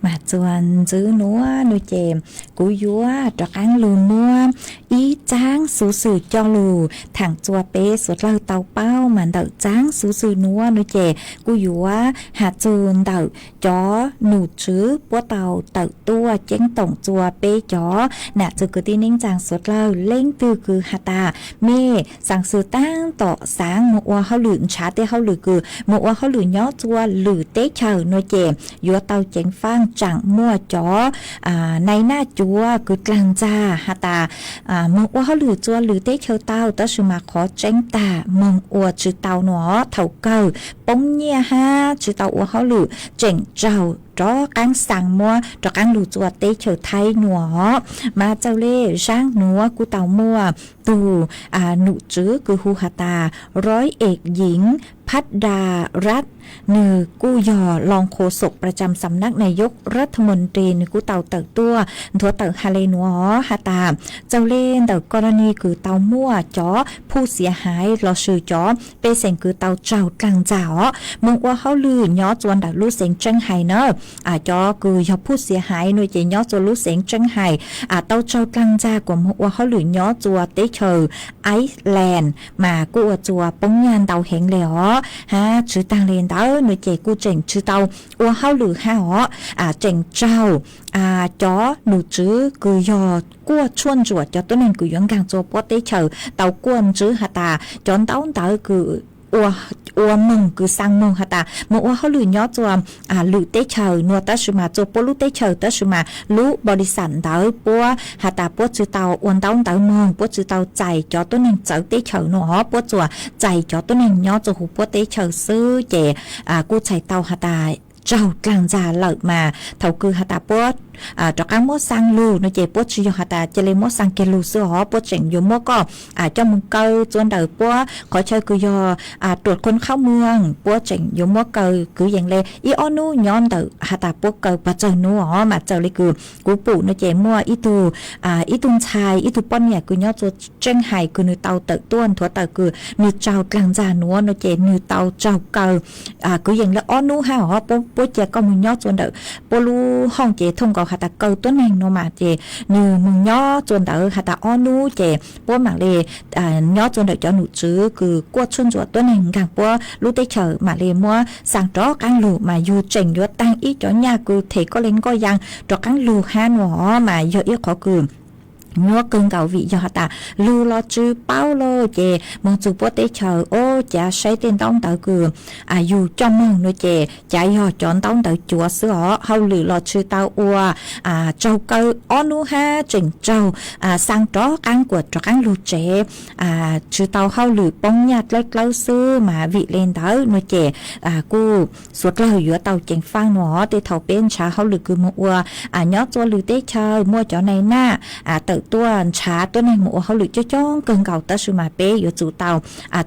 Mas txuas ntxiv nuav no ces kuv yuav rov qaab lug muab ib txaab xuv xwm coj lug thaam txua peb suav dlawg tau paub. Mas ntawm txaab xuv xwm nuav no ces kuj yuav has txug ntawm cov num tswv puab tau tawm tuaj ceeb toom txua peb cov nam txiv kwv tij neej tsaa suav dlawg leej twg kws has tas mej xaav xwm taab tom xaav moog ua hauj lwm, nrhav tej hauj lwm kws moog ua hauj lwm nyob txua lwm teb chaws no ces yuav tau ceev faaj tsaam muaj cov nai naj cuav kws dlaag ntxag has tas moog ua hauj lwm txua lwm teb chaws tau, tab sis mas qhov tseeb tag moog ua tsi tau nuav, thaum kawg poob nyiaj hab tsi tau ua hauj lwm, tseem raug rov qaab xaa muab rov qaab lug txua teb chaws Thaib nuav. Mas txawm le zaab nuav kuj tau muaj tug num tswv kws hu has tas Roj Ev Yiv Phaj Da Raj, nwg kuj yog loos kho xom pra tsam xam nab nai yug raj tha moos ris, nwg kuj tau tawm tuaj nthuav tawm has le nuav has tas txawm le ntawm koj raj ni kws tau muaj cov phuj xiav haiv lossis cov pej xeem kws tau raug dlaag ntxag os moog ua hauj lwm nyob txua ntawm lub xeev Tseeb Hais na, cov kws yog phuj xiav haiv no ces nyob txua lub xeev Tseeb Hais tau raug dlaag ntxag kuas moog ua hauj lwm nyob txua teb chaws Iceland mas kuj ua txua poob nyiaj ntau heev le os hab. Tsi taag le ntawd no ces kuj tseem tsi tau ua hauj lwm hab os, tseem raug cov num tswv kws yog kuaj tshuaj ntsuam cov tuab neeg kws yuav nkaag txua puab teb chaws tau kuaj ntswv has tas cov ntaub ntawv kws ua moog kws xaa moog has tas moog ua hauj lwm nyob txua lwm teb chaws nuav tab sis mas txua puab lub teb chaws tab sis mas lub npaus lis xam ntawd puab has tas puab tsi tau ua ntaub ntawv moog, puab tsi tau txais cov tuab neeg txawv teb chaws nuav, puab tsuas txais cov tuab neeg nyob txua huv puab teb chaws xwb ces kuj txhais tau has tas raug dlaag ntxag lawm mas thaum kws has tas puab rov qaab muab xaa lug no ces puab tsi yog has tas ca le muab xaa kiag lug xwb os, puab tseem yuav muab koj coj moog kaw txua ntawm puab qhov chaw kws yog ruam khon khaub moog, puab tseem yuav muab kaw kwv yees le ib ob nub nyob ntawm has tas puab kaw pog txawg nub os. Mas txawm le kws kuv pum no ces muaj ib tug ib tug ntxhais ib tug poj niam kws nyob txua Tseeb Hais kws nwg tau tawm tuaj nthuav tawm kws nwg raug dlaag ntxag nuav no ces nwg tau raug kaw kwv yees le ob nub hab os. Puab ca koj moog nyob txua ntawm puab lub hooj ces thooj nkaus has tas kaw tuab neeg no mas ces nwg moog nyob txua ntawd has tas ob nub ces puab maam le nyob txua ntawm cov num tswv kws kuaj tshuaj ntsuam tuab neeg nkaag puab lub teb chaws maam le muab xaa rov qaab lug mas yug tseem yuav taag ib cov nyaj kws them koj le nkoj yaa rov qaab lug hab nuav os. Mas yog ib qhov kws nyuaj kawg nkaus vim yog has tas lug los tsi paub lauj ces moog txug puab teb chaws ob cav saib tej ntaub ntawv kws yug coj moog no ces cav yog cov ntaub ntawv cuav xwb os, hauj lwm los tsi tau ua, raug kaw ob nub hab tseem raug xaa rov qaab kuas rov qaab lug tsev, tsi tau hauj lwm poob nyaj dlawb dlawb xwb. Mas vim le ntawd no ces kuj suav dlawg yuav tau ceev faaj nuav os. Tej thaum peb nrhav hauj lwm kws moog ua nyob txua lwm teb chaws muaj cov nai naj tawm tuaj nrhav tuab neeg moog ua hauj lwm coob coob kawg nkaus tab sis mas peb yuav tsum tau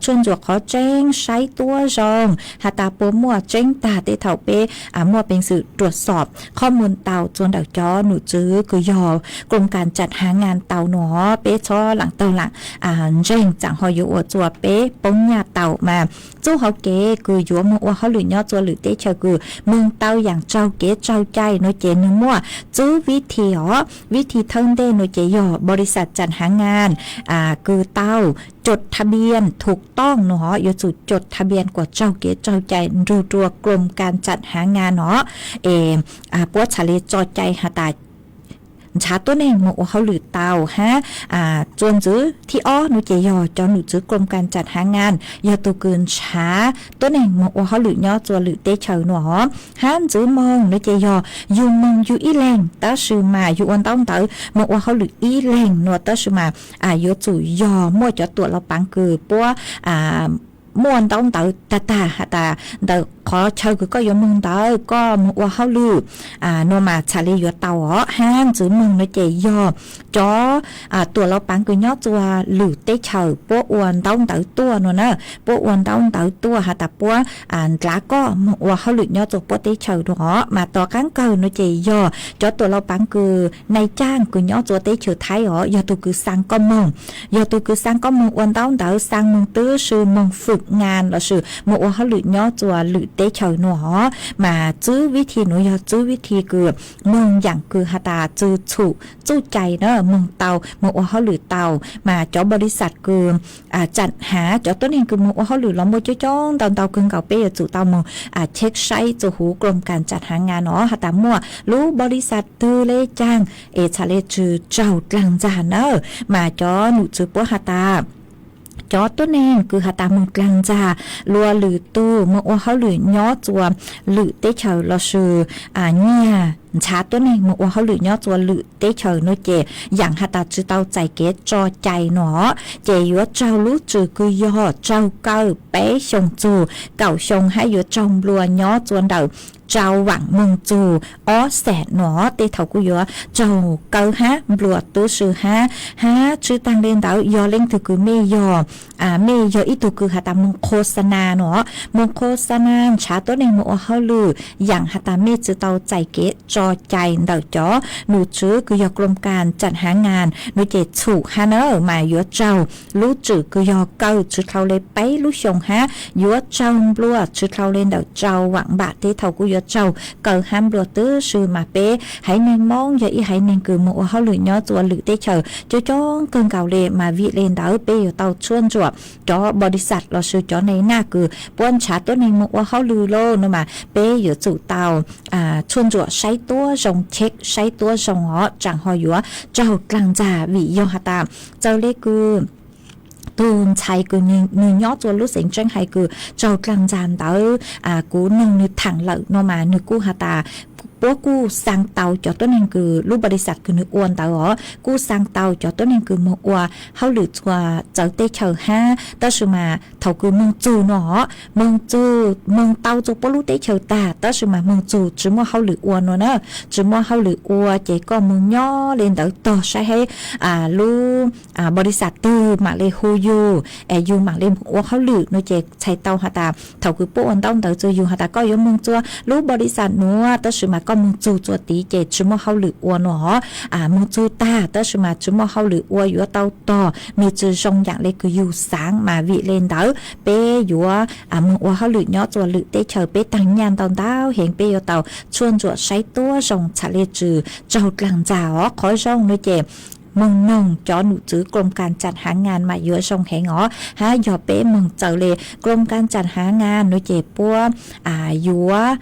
tshuaj ntsuam qhov tseeb, saib tuab zoo has tas puas muaj tseeb tag. Tej thaum peb muaj peev xwm ruam xoom qhov muag tau txua ntawm cov num tswv kws yog krom kas tsam hav ngas tau nuav, peb txhob laam taug laam ntseeg tsaam ho yuav ua txua peb poob nyaj tau mas txuj hauv kev kws yuav moog ua hauj lwm nyob txua lwm teb chaws kws moog tau yaam raug kev raug cai no ces nwg muaj txwb vib thi os. Vib thi thawj ntej no ces yog npaus lis xam tsam hav ngas kws tau cột tha biên thum tooj no, yuav tsum cột tha biên kuas raug kev raug cai nrug rua krom kas tsam hav ngas no es puab txhad le tso cai has tas ntshav tuab neeg moog ua hauj lwm tau hab txuas ntxiv thib ob nuav ces yog cov num tswv krom kas tsam hav ngas yog tug kws ntshav tuab neeg moog ua hauj lwm nyob txuas lwm teb chaws nuav hov. Hab ntxiv moog nuav ces yog yug moog yug ib leeg tab sis mas yug ua ntaub ntawv moog ua hauj lwm ib leeg nuav tab sis mas yuav tsum yog muaj cov tuam laus paav kws puab muaj ntaub ntawv tag tag has tas ntawm qhov chaw kws koj yuav moog ntawd koj moog ua hauj lwm nuav mas txhad le yuav tau os. Hab ntxiv moog nuav ces yog cov tuam laus paav kws nyob txuas lwm teb chaws puab ua ntaub ntawv tuaj nuav na, puab ua ntaub ntawv tuaj has tas puab ndlav koj moog ua hauj lwm nyob txuas puab teb chaws nuav os. Mas tom qaab kawg nuav ces yog cov tuam laus paav kws nai caag kws nyob txuas teb chaws Thaib os, yog tug kws xaa koj moog, yog tug kws xaa koj moog ua ntaub ntawv, xaa moog tub si, moog fwm ngas lossis moog ua hauj lwm nyob txuas lwm teb chaws nuav os. Mas tswb vib thi nuav yog tswb vib thi kws moog yaam kws has tas tsw txhum txuj cai na, moog tau moog ua hauj lwm tau. Mas cov npaus lis xas kws tsam hav cov tuab neeg kws moog ua hauj lwm los muaj coob coob ntau ntau kawg nkaus, peb yuav tsum tau moog check saib txuas huv krom kas tsam hav ngas nuav has tas muaj lub npaus lis xas twg le caag es txhad le tsw tsaug dlaag ntxag na. Mas cov num tswv puab has tas cov tuab neeg kws has tas moog dlaag ntxag luas lwm tug moog ua hauj lwm nyob txuas lwm teb chaws lossis nyiag ntshav tuab neeg moog ua hauj lwm nyob txuas lwm teb chaws nuav ces yaam has tas tsi tau txais kev tso cai nuav ces yuav tsaug lub tswm kws yog tsaug kaw peb xyoos txug kaum xyoo hab yuav tsaug nplua nyob txuas ntawm rau vaam moog txug ob xees nuav. Tej thaum kuj yuav tsaug kaw hab nplua tub si hab. Hab tswb taag le ntawd yog leej twg kws mej yog mej yog ib tug kws has tas moog qhua xa nas nuav, moog qhua xa nas ntshav tuab neeg moog ua hauj lwm yaam has tas mej tsi tau txais kev tso cai ntawm cov num tswv kws yog krom kas tsam hav ngas nuav ces txhum hab na mas yuav tsaug lub tswm kws yog kaw tsi dlhau le peb lub xyoos hab yuav tsaug nplua tsi dlhau le ntawm rau vaam npam. Tej thaum kuj yuav tsaug kaw hab nplua tub si mas peb haiv neeg Moob yog ib haiv neeg kws moog ua hauj lwm nyob txuas lwm teb chaws coob coob kawg nkaus le mas vim le ntawd peb yuav tau tshuaj ntsuam cov npaus lis xas lossis cov nai naj kws puab ntshav tuab neeg moog ua hauj lwm lauj nuav mas peb yuav tsum tau tshuaj ntsuam saib tuab zoo, check saib tuab zoo os, tsaam ho yuav tsaug dlaag ntxag. Vim yog has tas txawm le kws tug ntxhais kws nwg nyob txuas lub xeev tseeb hais kws tsaug dlaag ntxag ntawd, kuv noog nwg thaam lawm nuav mas nwg kuj has tas puab kuj xaa tau cov tuab neeg kws lub npaus lis xas kws nwg ua ntawd os, kuj xaa tau cov tuab neeg kws moog ua hauj lwm txuas txawv teb chaws hab tab sis mas thaum kws moog txug nuav os, moog txug moog tau txug puab lub teb chaws tag tab sis mas moog txug tsi muaj hauj lwm ua nuav na, tsi muaj hauj lwm ua ces koj moog nyob le ntawd tog saib hab lub npaus lis xas twg maam le hu yug es yug maam le moog ua hauj lwm nuav ces txhais tau has tas thaum kws puab ua ntaub ntawv txug yug has tas koj yuav moog txuas lub npaus lis xas nuav tab sis mas koj moog txug txuas tid ces tsi muaj hauj lwm ua nuav os. Moog txug tag tab sis mas tsi muaj hauj lwm ua yuav tau tog, nwg tsi zoo yaam le kws yug xaav mas vim le ntawd peb yuav moog ua hauj lwm nyob txuas lwm teb chaws peb taag nyaj ntau ntau heev peb yuav tau tshuaj ntsuam saib tuab zoo txhad le tsw tsaug dlaag ntxag os. Qhov zoo nuav ces moog noog cov num tswv krom kas tsam hav ngas mas yuav zoo heev os. Hab yog peb moog txawm le krom kas tsam hav ngas nuav ces puab yuav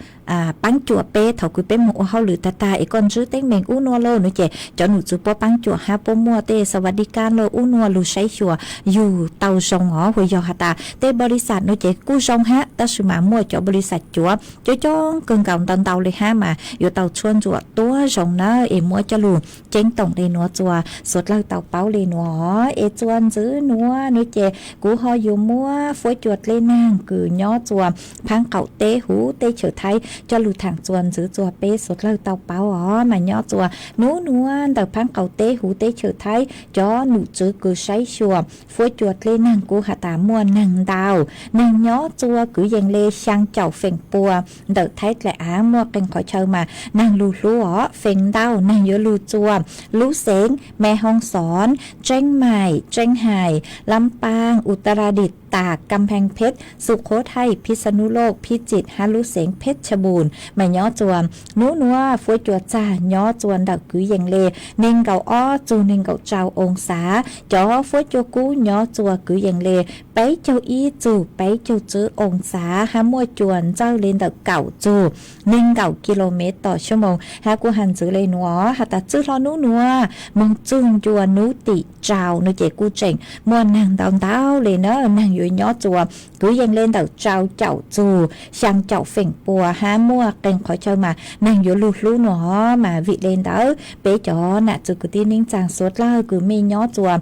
paab cuam peb thaum kws peb moog ua hauj lwm tag tag es koj ntsib teeb meem ub nuav lauj nuav ces cov num tswv puab paab cuam hab puab muaj tej xa vas di kas lauj ub nuav lug saib xyuas yug tau zoo os. Hu yog has tas tej npaus lis xas nuav ces kuj zoo hab tab sis mas muaj cov npaus lis xas cuav coob coob kawg nkaus ntau ntau le hab mas yuav tau tshuaj ntsuam tuab zoo na es muab coj lug ceeb toom le nuav txuas suav dlawg tau paub le nuav os. Es txuas ntxiv nuav nuav ces kuv ho yuav muab fuab cua dlej naag kws nyob txuas phaab qaum teb huv teb chaws Thaib coj lug thaam txuas ntxiv txuas peb suav dlawg tau paub os. Mas nyob txuas nub nuav ntawm phaab qaum teb huv teb chaws Thaib cov num tswv kws saib xyuas fuab cua dlej naag kuj has tas muaj naag ntau, naag nyob txuas kwv yees le xyaa caum feem pua ntawm Thaib dlaim aav muaj qee qhov chaw mas naag lug hlub os. Feem ntau naag yuav lug txuas lub xeev Me Hoo Xoon, Tseeb Maim, Tseeb Hais, Lam Paaj, Utaradit, tas Kam Pheej Pheb, Xu Khuv Thaij, Phib Xa Nub Loj, Phib Txim hab lub xeev Pheb Tshaj Npum. Mas nyob txuas nub nuav fuab cua txag nyob txuas ntawm kwv yees le neeg nkaum ob txug neeg nkaum rau oo xav. Cov fuab cua kub nyob txuas kwv yees le peb caug ib txug peb caug tsib oo xav hab muaj cua ntxawj le ntawm kaum txug neeg nkaum ki lo mev tom xuab moos. Hab kuj has ntxiv le nuav has tas txwj hlo nub nuav moog txug ncua nub tim rau nuav ces kuj tseem muaj neeg ntau ntau le na, neeg yuav nyob txuas kwv yees le ntawm rau caum txug xyaa caum feem pua hab muaj qee qhov chaw mas neeg yuav lug hlub nuav. Mas vim le ntawd peb cov nam txiv kwv tij neej tsaa suav dlawg kws mej nyob txuas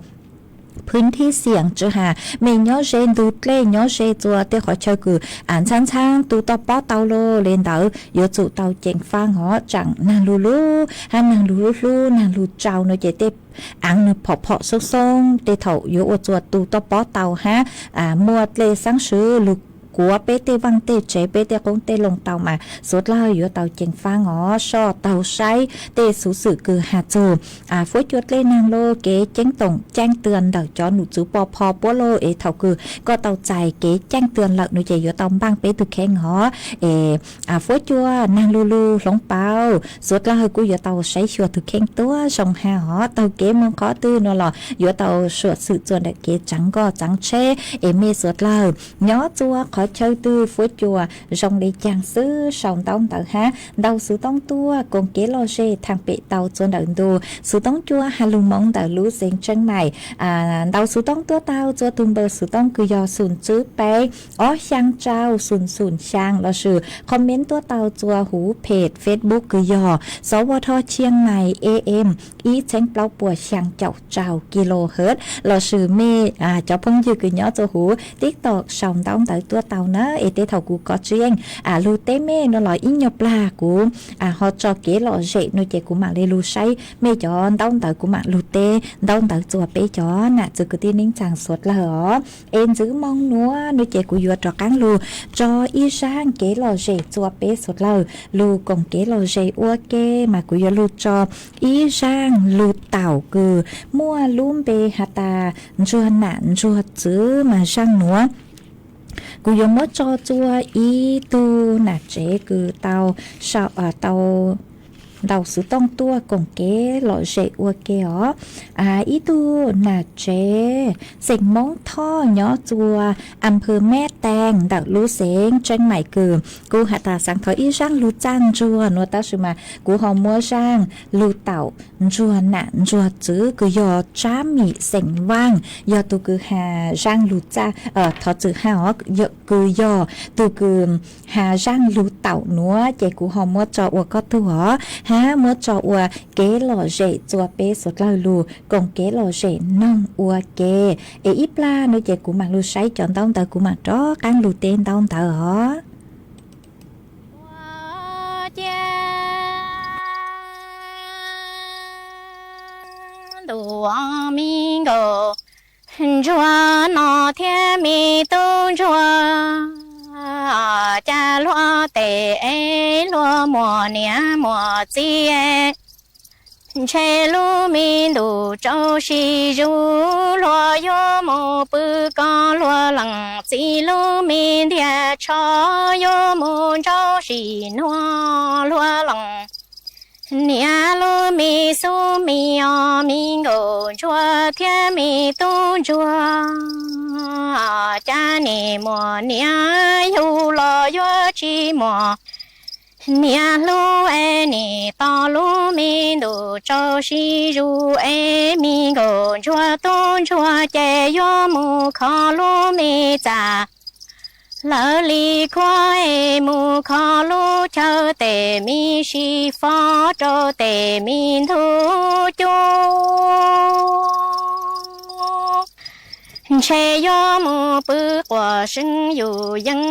phwv thib xiam tsi has mej nyob ze ntug dlej nyob ze txuas tej qhov chaw kws ntxhab ntxhab tu toj pob tau lug le ntawd yuav tsum tau ceev faab hov tsaam neeg lug lub hab neeg lug lub hlub neeg lug rau nuav ces tej aav nwg phom phom xoob xoob tej thaum yuav ua txuas tu toj pob tau hab muaj dlej xaab swv lug kuav peb tej vaaj tej tsev peb tej qoob tej loo tau mas suav dlawg yuav tau ceev faab hov soj taug saib tej xuv xwm kws has txug fuab cua dlej neeg lug kev ceeb toom caij twag ntawm cov num txwv pov pho puab lug es thaum kws koj tau txais kev caij twag lawm nuav ces yuav tau npaaj peb tug kheej hov es fuab cua neeg lug lug hloov pauv suav dlawg kuj yuav tau saib xyuas tug kheej tuab zoo hab hov taug kev moog qhov twg nuav los yuav tau suam xwm txuas ntawm kev tseev nkoj tseev tsheb es mej suav dlawg nyob txuas qhov chaw twg fuab cua zoo le caag xwb sau ntaub ntawv hab ntau xuv toob tuaj koom kev lom zem thaam pem tau txuas ntawm ntu xuv toob cuaj has lug moov ntawm lub xeev Tseeb Maim. Ntau xuv toob tuaj tau txuas tug npawb xuv toob kws yog xum tswb peb ob xyaa rau xum xum xyaa lossis comment tuaj tau txuas huv page Facebook kws yog Xov Vaj Thoj Tshiaj Mais A M ib txheeb plaub puas xyaa caum rau kilohertz lossis mej cov phooj ywg kws nyob txuas huv TikTok sau ntaub ntawv tuaj tau na es tej thaum kuv kov tseeb lug teb mej nuav los ib nyuag plag kuv ho tso kev lom zem nuav ces kuv maam le lug saib mej cov ntaub ntawv kuv maam lug teb ntaub ntawv txuas peb cov nam txiv kwv tij neej tsaa suav dlawg os. Es ntxiv moo nuav nuav ces kuv yuav rov qaab lug tso ib zaaj kev lom zem txuas peb suav dlawg lug koom kev lom zem ua ke mas kuv yuav lug tso ib zaaj lug taum kws muaj lub npe has tas ntsuag nam ntsuag txwv mas zaaj nuav kuv yuav muab tso txuas ib tug nam tsev kws tau sau tau ntau xuv tooj tuaj koom kev lom zem ua ke os. Ib tug nam tsev xeem Moob Thoj nyob txuas am phawv Meb Tees ntawm lub xeev Tseeb Maim kws kuv has tas xaav thov ib zaaj lug txaj ntsuag nuav tab sis mas kuv ho muab zaaj lug taum ntsuag nam ntsuag txwv kws yog Tsab Mim xeem Vaaj yog tug kws has zaaj lug txaj thov txwm has os kws yog tug kws has zaaj lug taum nuav ces kuv ho muab tso ua koj tug os hab muab tso ua kev lom zem txuas peb suav dlawg lug koom kev lom zem noog ua ke. Es ib plag nuav ces kuv maam lug saib cov ntaub ntawv kuv maam rov qaab lug teb ntaub ntawv os. Cia ntuj, me nkauj ntsuag no thiab me tub ntsuag, cas luag tes es luag muaj niam muaj txiv, ntshe lub me ntuj tsaus sis zus luag yuav mus pw koj luag lees txiv lub me ntiag tsho yuav mus ntsaus sis nuag luag lees. Niam lub me xub me os, me nkauj ntsuag thiab me tub ntsuag, cas nim muaj niam yug los yuav tsis muaj niam hlub es nim tos lub me ntuj tsaus sis zus es me nkauj ntsuag tub ntsuag ces yuav mus kho lub me txaj. Lawv li khuab es mus kho lub chaw tes me sib fob rau tes me ntug cub. Ntshe yuav mus pw quas seeb yus yeej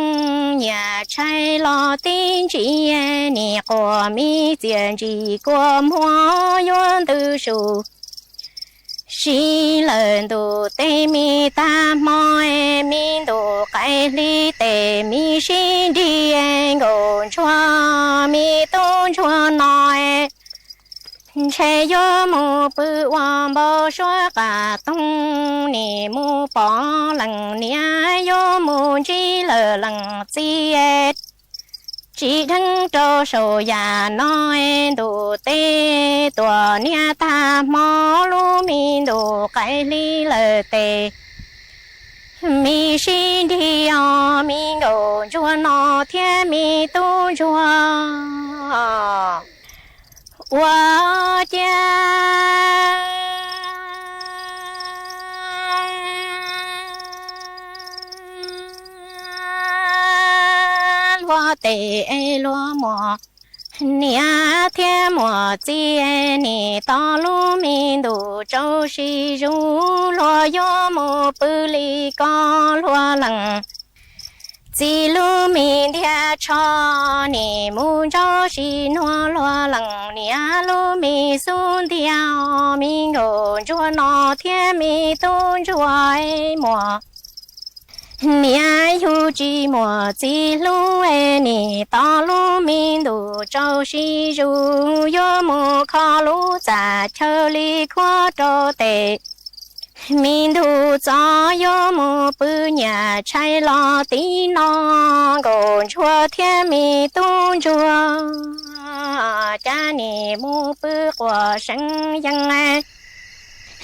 nyiam tshais los tib ntsis, nim quas me txiaj ntsim kua muag yuav ntws su. Sib lawm ntuj tes me tag hmo, me ntuj qaij hli tes me sib nrig, nkauj ntsuag me tub ntsuag no. Ntshe yuav mus pw ua npau suav qas toog, nim mus pom leej niam yuav mus ntsib lawm leej txiv. Tsis dheev rau saum yam no, ntuj teb tuam niam tag hmo, lub me ntuj qaim hli lawm tes, me sib nrig os me nkauj ntsuag no thiab me tub ntsuag. Ua ciav luag tes luag muam, niam thiab muam txiv, nim tos lub me ntuj tsaus sib zus, luag yuav mus pw li ko, luag leej txiv lub me ntiag tsho, nim mus ntsaub sib nuag, luag leej niam lub me xub ntiag, me nkauj ntsuag no thiab me tub ntsuag muam. Niam yug tsis muaj txiv hlub, nim tos lub me ntuj tsaus sib zus, yuav mus kho lub txaj chaw li khuab rau tes, me ntug txov yuav mus pw nyiaj tshais los tim no, nkauj ntsuag thiab me tub ntsuag, cas nim mus pw quaj seev yees.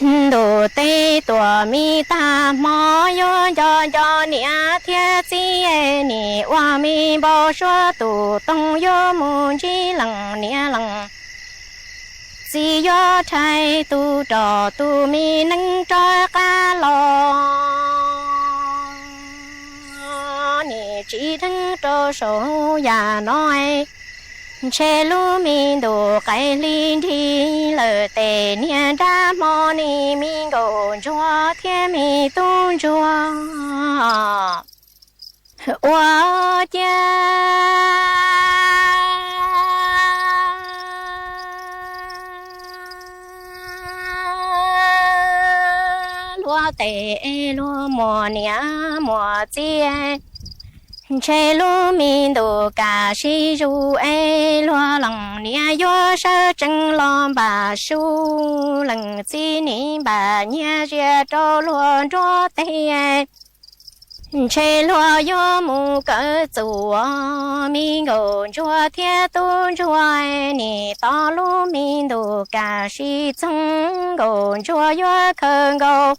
Ntuj teb tuam me tag hmo, yuav nco nco niam thiab txiv, nim ua me npau suav tus toog yuav mus ntsib leej niam leej txiv, yuav rhais tus rog tus me neej rov qab los. Nim tsis dheev rau saum yam no, ntshe lub me ntuj qaim hli nrig lawm tes, niag nrab hmo nim me nkauj ntsuag thiab me tub ntsuag. Ua ciav luag tes luag muam, niam muam txiv, ntshe lub me ntuj kaj sib zus es luag leej niam yuav sawv tsees los npaj su, leej txiv nim npaj nyiaj ziag rau luag nruab teg. Ntshe luag yuav mus kawm txuj, me nkauj ntsuag thiab tub ntsuag, nim tos lub me ntuj kaj sib txoog, nkauj ntsuag yuav khaws nkaus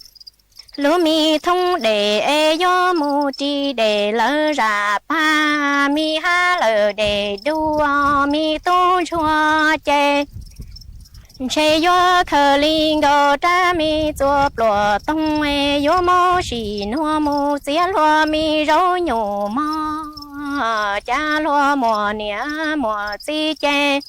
lub me thoob dej es yuav mus ris dej lawv zaj pag, me hab lawv dej dua, me tub ntsuag ces ntshe yuav khaws li nkaus rab me txuas pluas toog, yuav muab sim nuag mus txiav luag me zaub nyuj mog, cas luag muam niam muam txiv ces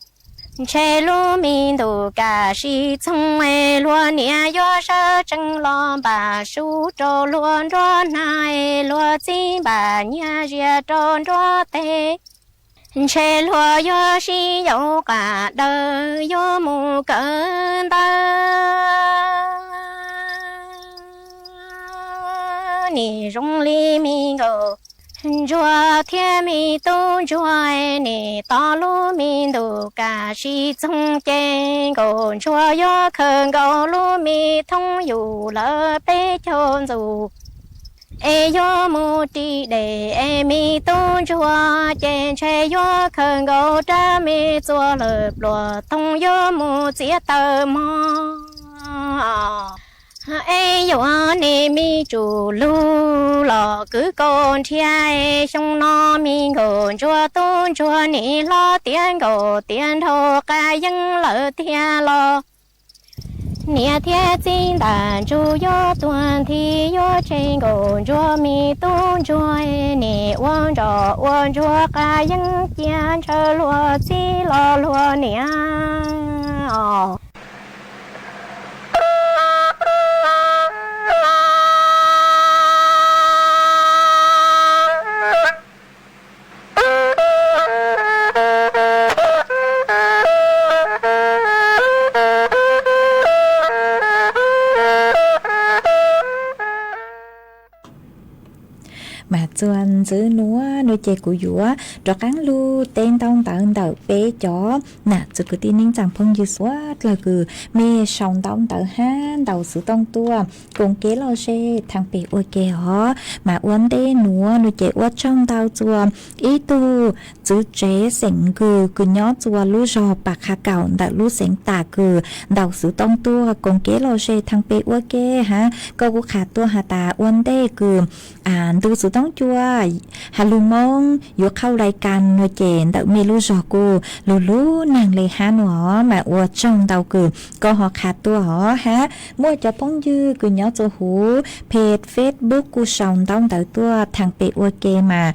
ntshe lub me ntuj kaj sib txoog, luag niam yuav sawv tsees los npaj su rau luag nruab hnab, luag txiv npaj nyiaj ziag rau nruab teg. Ntshe luag yuav sib yaum qas daws yuav mus kawm ntawv. Nim zoo li me nkauj ntsuag thiab me tub ntsuag, nim tos lub me ntuj kaj sib txoog ces nkauj ntsuag yuav khaws nkaus lub me thoob yus lawv peb caug ntxuj es yuav mus ris dej, es me tub ntsuag ces ntshe yuav khaws nkaus rab me txuas lawv pluas toog yuav mus txiav taws mog. Es yuav niam me tsuj lug los kwv kaus nrhiav, xyoo no me nkauj ntsuag tub ntsuag nim hlob tiav nkaus tiav nraug qas yeeb lawm tiag los. Niam thiab txiv ntaj ntsug yuav tuag nthi, yuav tseg nkauj ntsuag me tub ntsuag, nim ua ntsoj ua ntsuag qas yeeb cia ntshaw luag txiv los luag niam os. Mas txuas Ntxwv nuav no ces kuv yuav rov qaab lug teb ntaub ntawv ntawm peb cov nam txiv kwv tij neej tsaa phooj ywg suav dlawg kws mej sau ntaub ntawv hab ntaus xuv tooj tuaj koom kev lom zem thaab peb ua ke os. Mas ua ntej nuav no ces ua tsaug ntau txuas ib tug txiv tsev xeem Nkws kws nyob txuas lub zog Pas Qha Kaum ntawm lub xeev Tas kws ntaus xuv tooj tuaj koom kev lom zem thaab peb ua ke hab. Koj kuj qha tuaj has tas ua ntej kws ntu xuv tooj cua has lug Moob yuav qhau lais kas no ces ntawm mej lub zog kuj lug lub naag le hab no os. Mas ua tsaug ntau kws koj ho qha tuaj os hab. Muaj cov phooj ywg kws nyob txuas huv peg Facebook kuj sau ntaub ntawv tuaj thaab peb ua ke mas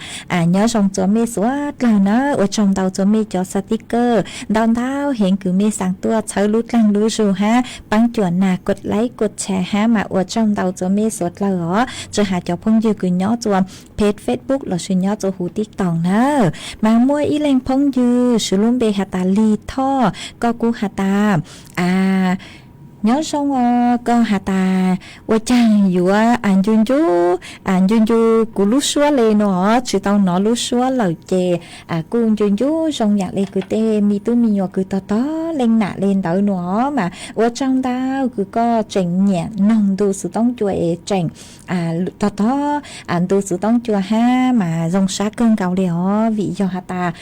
nyob zoo txuas mej suav dlawg na. Ua tsaug ntau txuas mej cov xav tib kawj ntau ntau heev kws mej xaa tuaj txhawb lub dlaag lub zug hab paab cuam nas kuas laib kuas tshais hab mas ua tsaug ntau txuas mej suav dlawg os. Tsi has cov phooj ywg kws nyob txuas peg Facebook lossis nyob txuas huv TikTok na. Mas muaj ib leeg phooj ywg swv lub npe has tas Lig Thoj, koj kuj has tas nyob zoo os, koj has tas ua caag yuav ncu ncu ncu ncu kuv lub suab le no os. Tsi tau nov lub suab lawm ces kuj ncu ncu zoo yaam le kws tej me tub me nyuam kws tog tog leej nam le ntawd no os. Mas ua tsaug ntau kws koj tseem nyiam noog ntu xuv tooj cua es tseem tog tog ntu xuv tooj cua hab mas zoo sab kawg nkaus le os. Vim yog has tas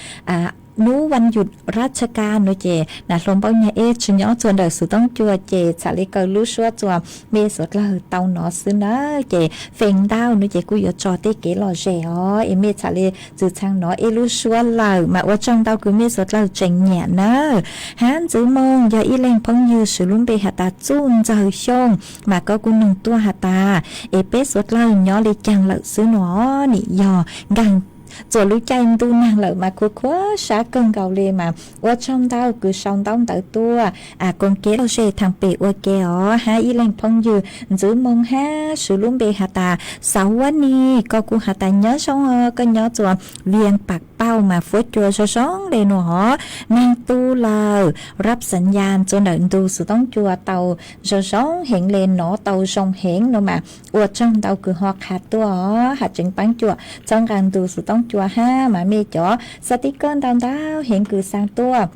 nub vaj yum rab tshaj ka no ces nam hluas npauj nyag eb tsi nyob txuas ntawm xuv tooj cua ces txham le kaw lub suab txuas mej suav dlawg tau nov xwb nawb. Ces feem ntau no ces kuj yuav tso tej kev lom zem os es mej txham le txwm txhab nov eb lub suab lawm mas ua tsaug ntau kws mej suav dlawg tseem nyiam nawb. Hab ntxwv moog yog ib leeg phooj ywg swv lub npe has tas Txuj Ntxawg Xyooj mas koj kuj noog tuaj has tas es peb suav dlawg nyob le caag lawm xwb no. Nim yog nkaag txuas lub caij ntuj naag lawm mas khuv khuav sab kawg nkaus le mas ua tsaug ntau kws sau ntaub ntawv tuaj koom kev lom zem thaab peb ua ke os. Hab ib leeg phooj ywg ntxwv moog hab swv lub npe has tas Xauv Huab Nig, koj kuj has tas nyob zoo os, koj nyob txuas Vias Pam Pauj mas fuab cua zoo zoo le no os. Neeg tu lawm rab xav yas txuas ntawm ntu xuv tooj cua tau zoo zoo heev le, nov tau zoo heev no mas ua tsaug ntau kws ho qha tuaj os. Has tseem paab cuam txhawb nqaa ntu xuv tooj cua hab mas mej cov xav tib kawj ntau ntau heev kws xaa tuaj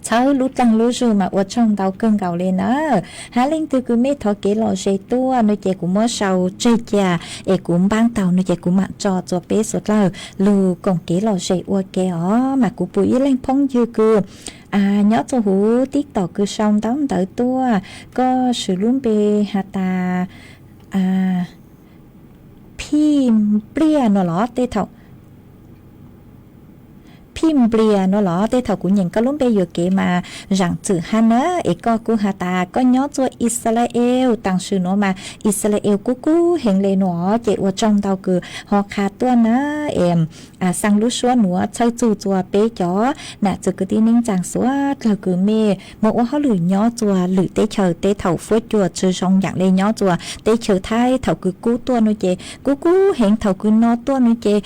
txhawb lub dlaag lub zug mas ua tsaug ntau kawg nkaus le nawb. Hab leej twg kws mej thov kev lom zem tuaj no ces kuv muab sau tseg cia es kuv npaab taug no ces kuv maam tso txuas peb suav dlawg lug koom kev lom zem ua ke os. Mas kuv pum ib leeg phooj ywg kws nyob txuas huv TikTok kws sau ntaub ntawv tuaj, koj swv lub npe has tas Phij Npliaj no los tej thaum Phij Npliaj no los tej thaum kuv nyeem koj lub npe yuam kev mas zaam txwm hab na. Es koj kuj has tas koj nyob txuas Israel taam sim nuav mas Israel kub kub heev le no ces ua tsaug ntau kws ho qha tuaj na. Es xaa lub suab nuav txhawb txug txuas peb cov nam txiv kwv tij neej tsaa suav dlawg kws mej moog ua hauj lwm nyob txuas lwm teb chaws tej thaum fuab cua tsi zoo yaam le nyob txuas teb chaws Thaib thaum kws kub tuaj no ces kub kub heev, thaum kws no tuaj no ces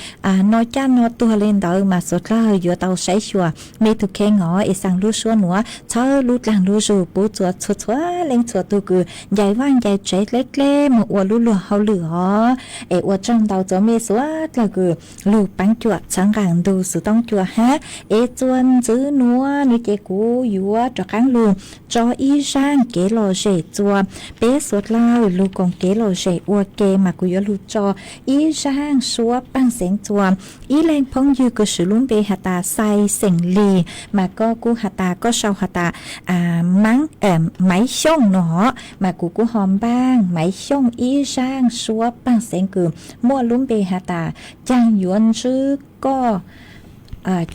no caj no tuag le ntawd mas suav dlawg yuav tau saib xyuas mej tug kheej os. Es xaa lub suab nuav txhawb lub dlaag lub zug pub txuas txhua txhua leej txhua tug kws ncaim vaj ncaim tsev dleb dleb moog ua lub luag hauj lwm os. Es ua tsaug ntau txuas mej suav dlawg kws lug paab cuam txhawb nqaa ntu xuv tooj cua hab. Es txuas ntxiv nuav no ces kuv yuav rov qaab lug tso ib zaaj kev lom zem txuas peb suav dlawg lug koom kev lom zem ua ke mas kuv yuav lug tso ib zaaj suab paaj xeev txuas ib leeg phooj ywg kws swv lub npe has tas Xais xeem Lis mas koj kuj has tas koj sau has tas Maiv Xyooj no mas kuv kuj ho npaaj Maiv Xyooj ib zaaj suab paaj xeev kws muaj lub npe has tas Caag yuav ntsib koj,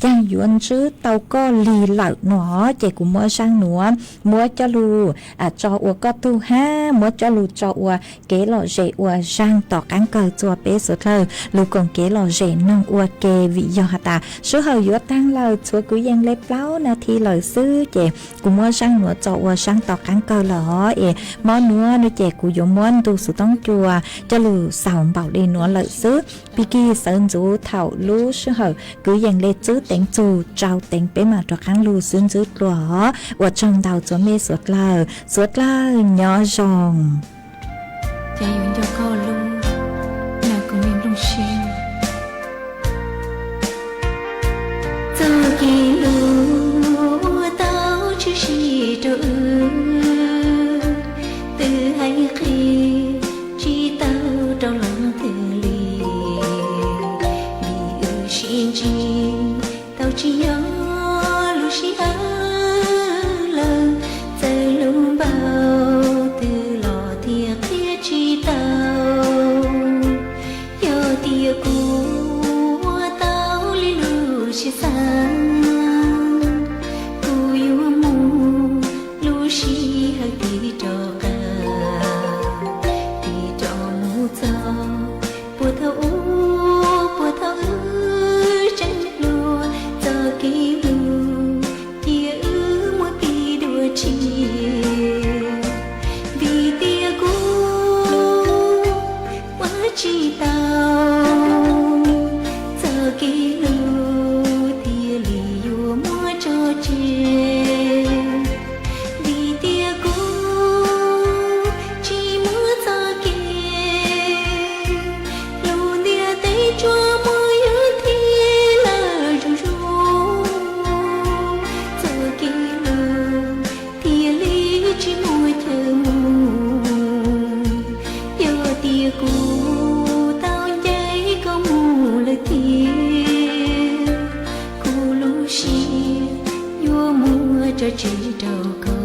caag yuav ntsib tau koj lig lawm no ces kuv muab zaaj nuav muab coj lug tso ua koj tug hab muab coj lug tso ua kev lom zem ua zaaj tom qaab kawg txuas peb suav dlawg lug koom kev lom zem noog ua ke. Vim yog has tas sij hawm yuav taag lawm, txhua kwv yees le plaub nas this lawm xwb ces kuv muab zaaj nuav tso ua zaaj tom qaab kawg lawm os. Es mo nuav no ces kuv yuav muab ntu xuv tooj cua coj lug xaus npaum le nuav lawm xwb. Pig kig sawv ntxuv thaum lub sij hawm kwv yees le tswb teev txug tsau teev peb mam rov qaab lug xwb ntxwb dlua os. Ua tsaug ntau txuas mej suav dlawg, suav dlawg nyob zoo. Cas yuav nco koj lub, nas kuv nim nplooj siab. rau wb, twb hais qhia tsis tau rau leej twg li, vim wb sib ntsib tau tsis nyob lub sij hawm lawm, txawm hlub npaum twg los thiaj qhia tsis tau. Yog tias kuv ua tau li lub siab xav, kuv yuav mus lub sij hawm tig rov qab, tig rov mus txog puag thaum ub, puag thaum wb tseem hluas, txoj kev hlub cia wb muab pib dua tshiab. Vim tias kuv ua tsis tau, txoj kev hlub thiaj li yuav muab tso tseg. Vim tias kuv tsis muaj txoj kev hlub, ntiaj teb tsuas muaj yus thiab lawm zoo zoo, txoj kev hlub thiaj li tsis muaj chaw mus. Yog tias kuv tau ncaim koj mus lawm tiag, kuv lub siab yuav muab tso tseg rau koj.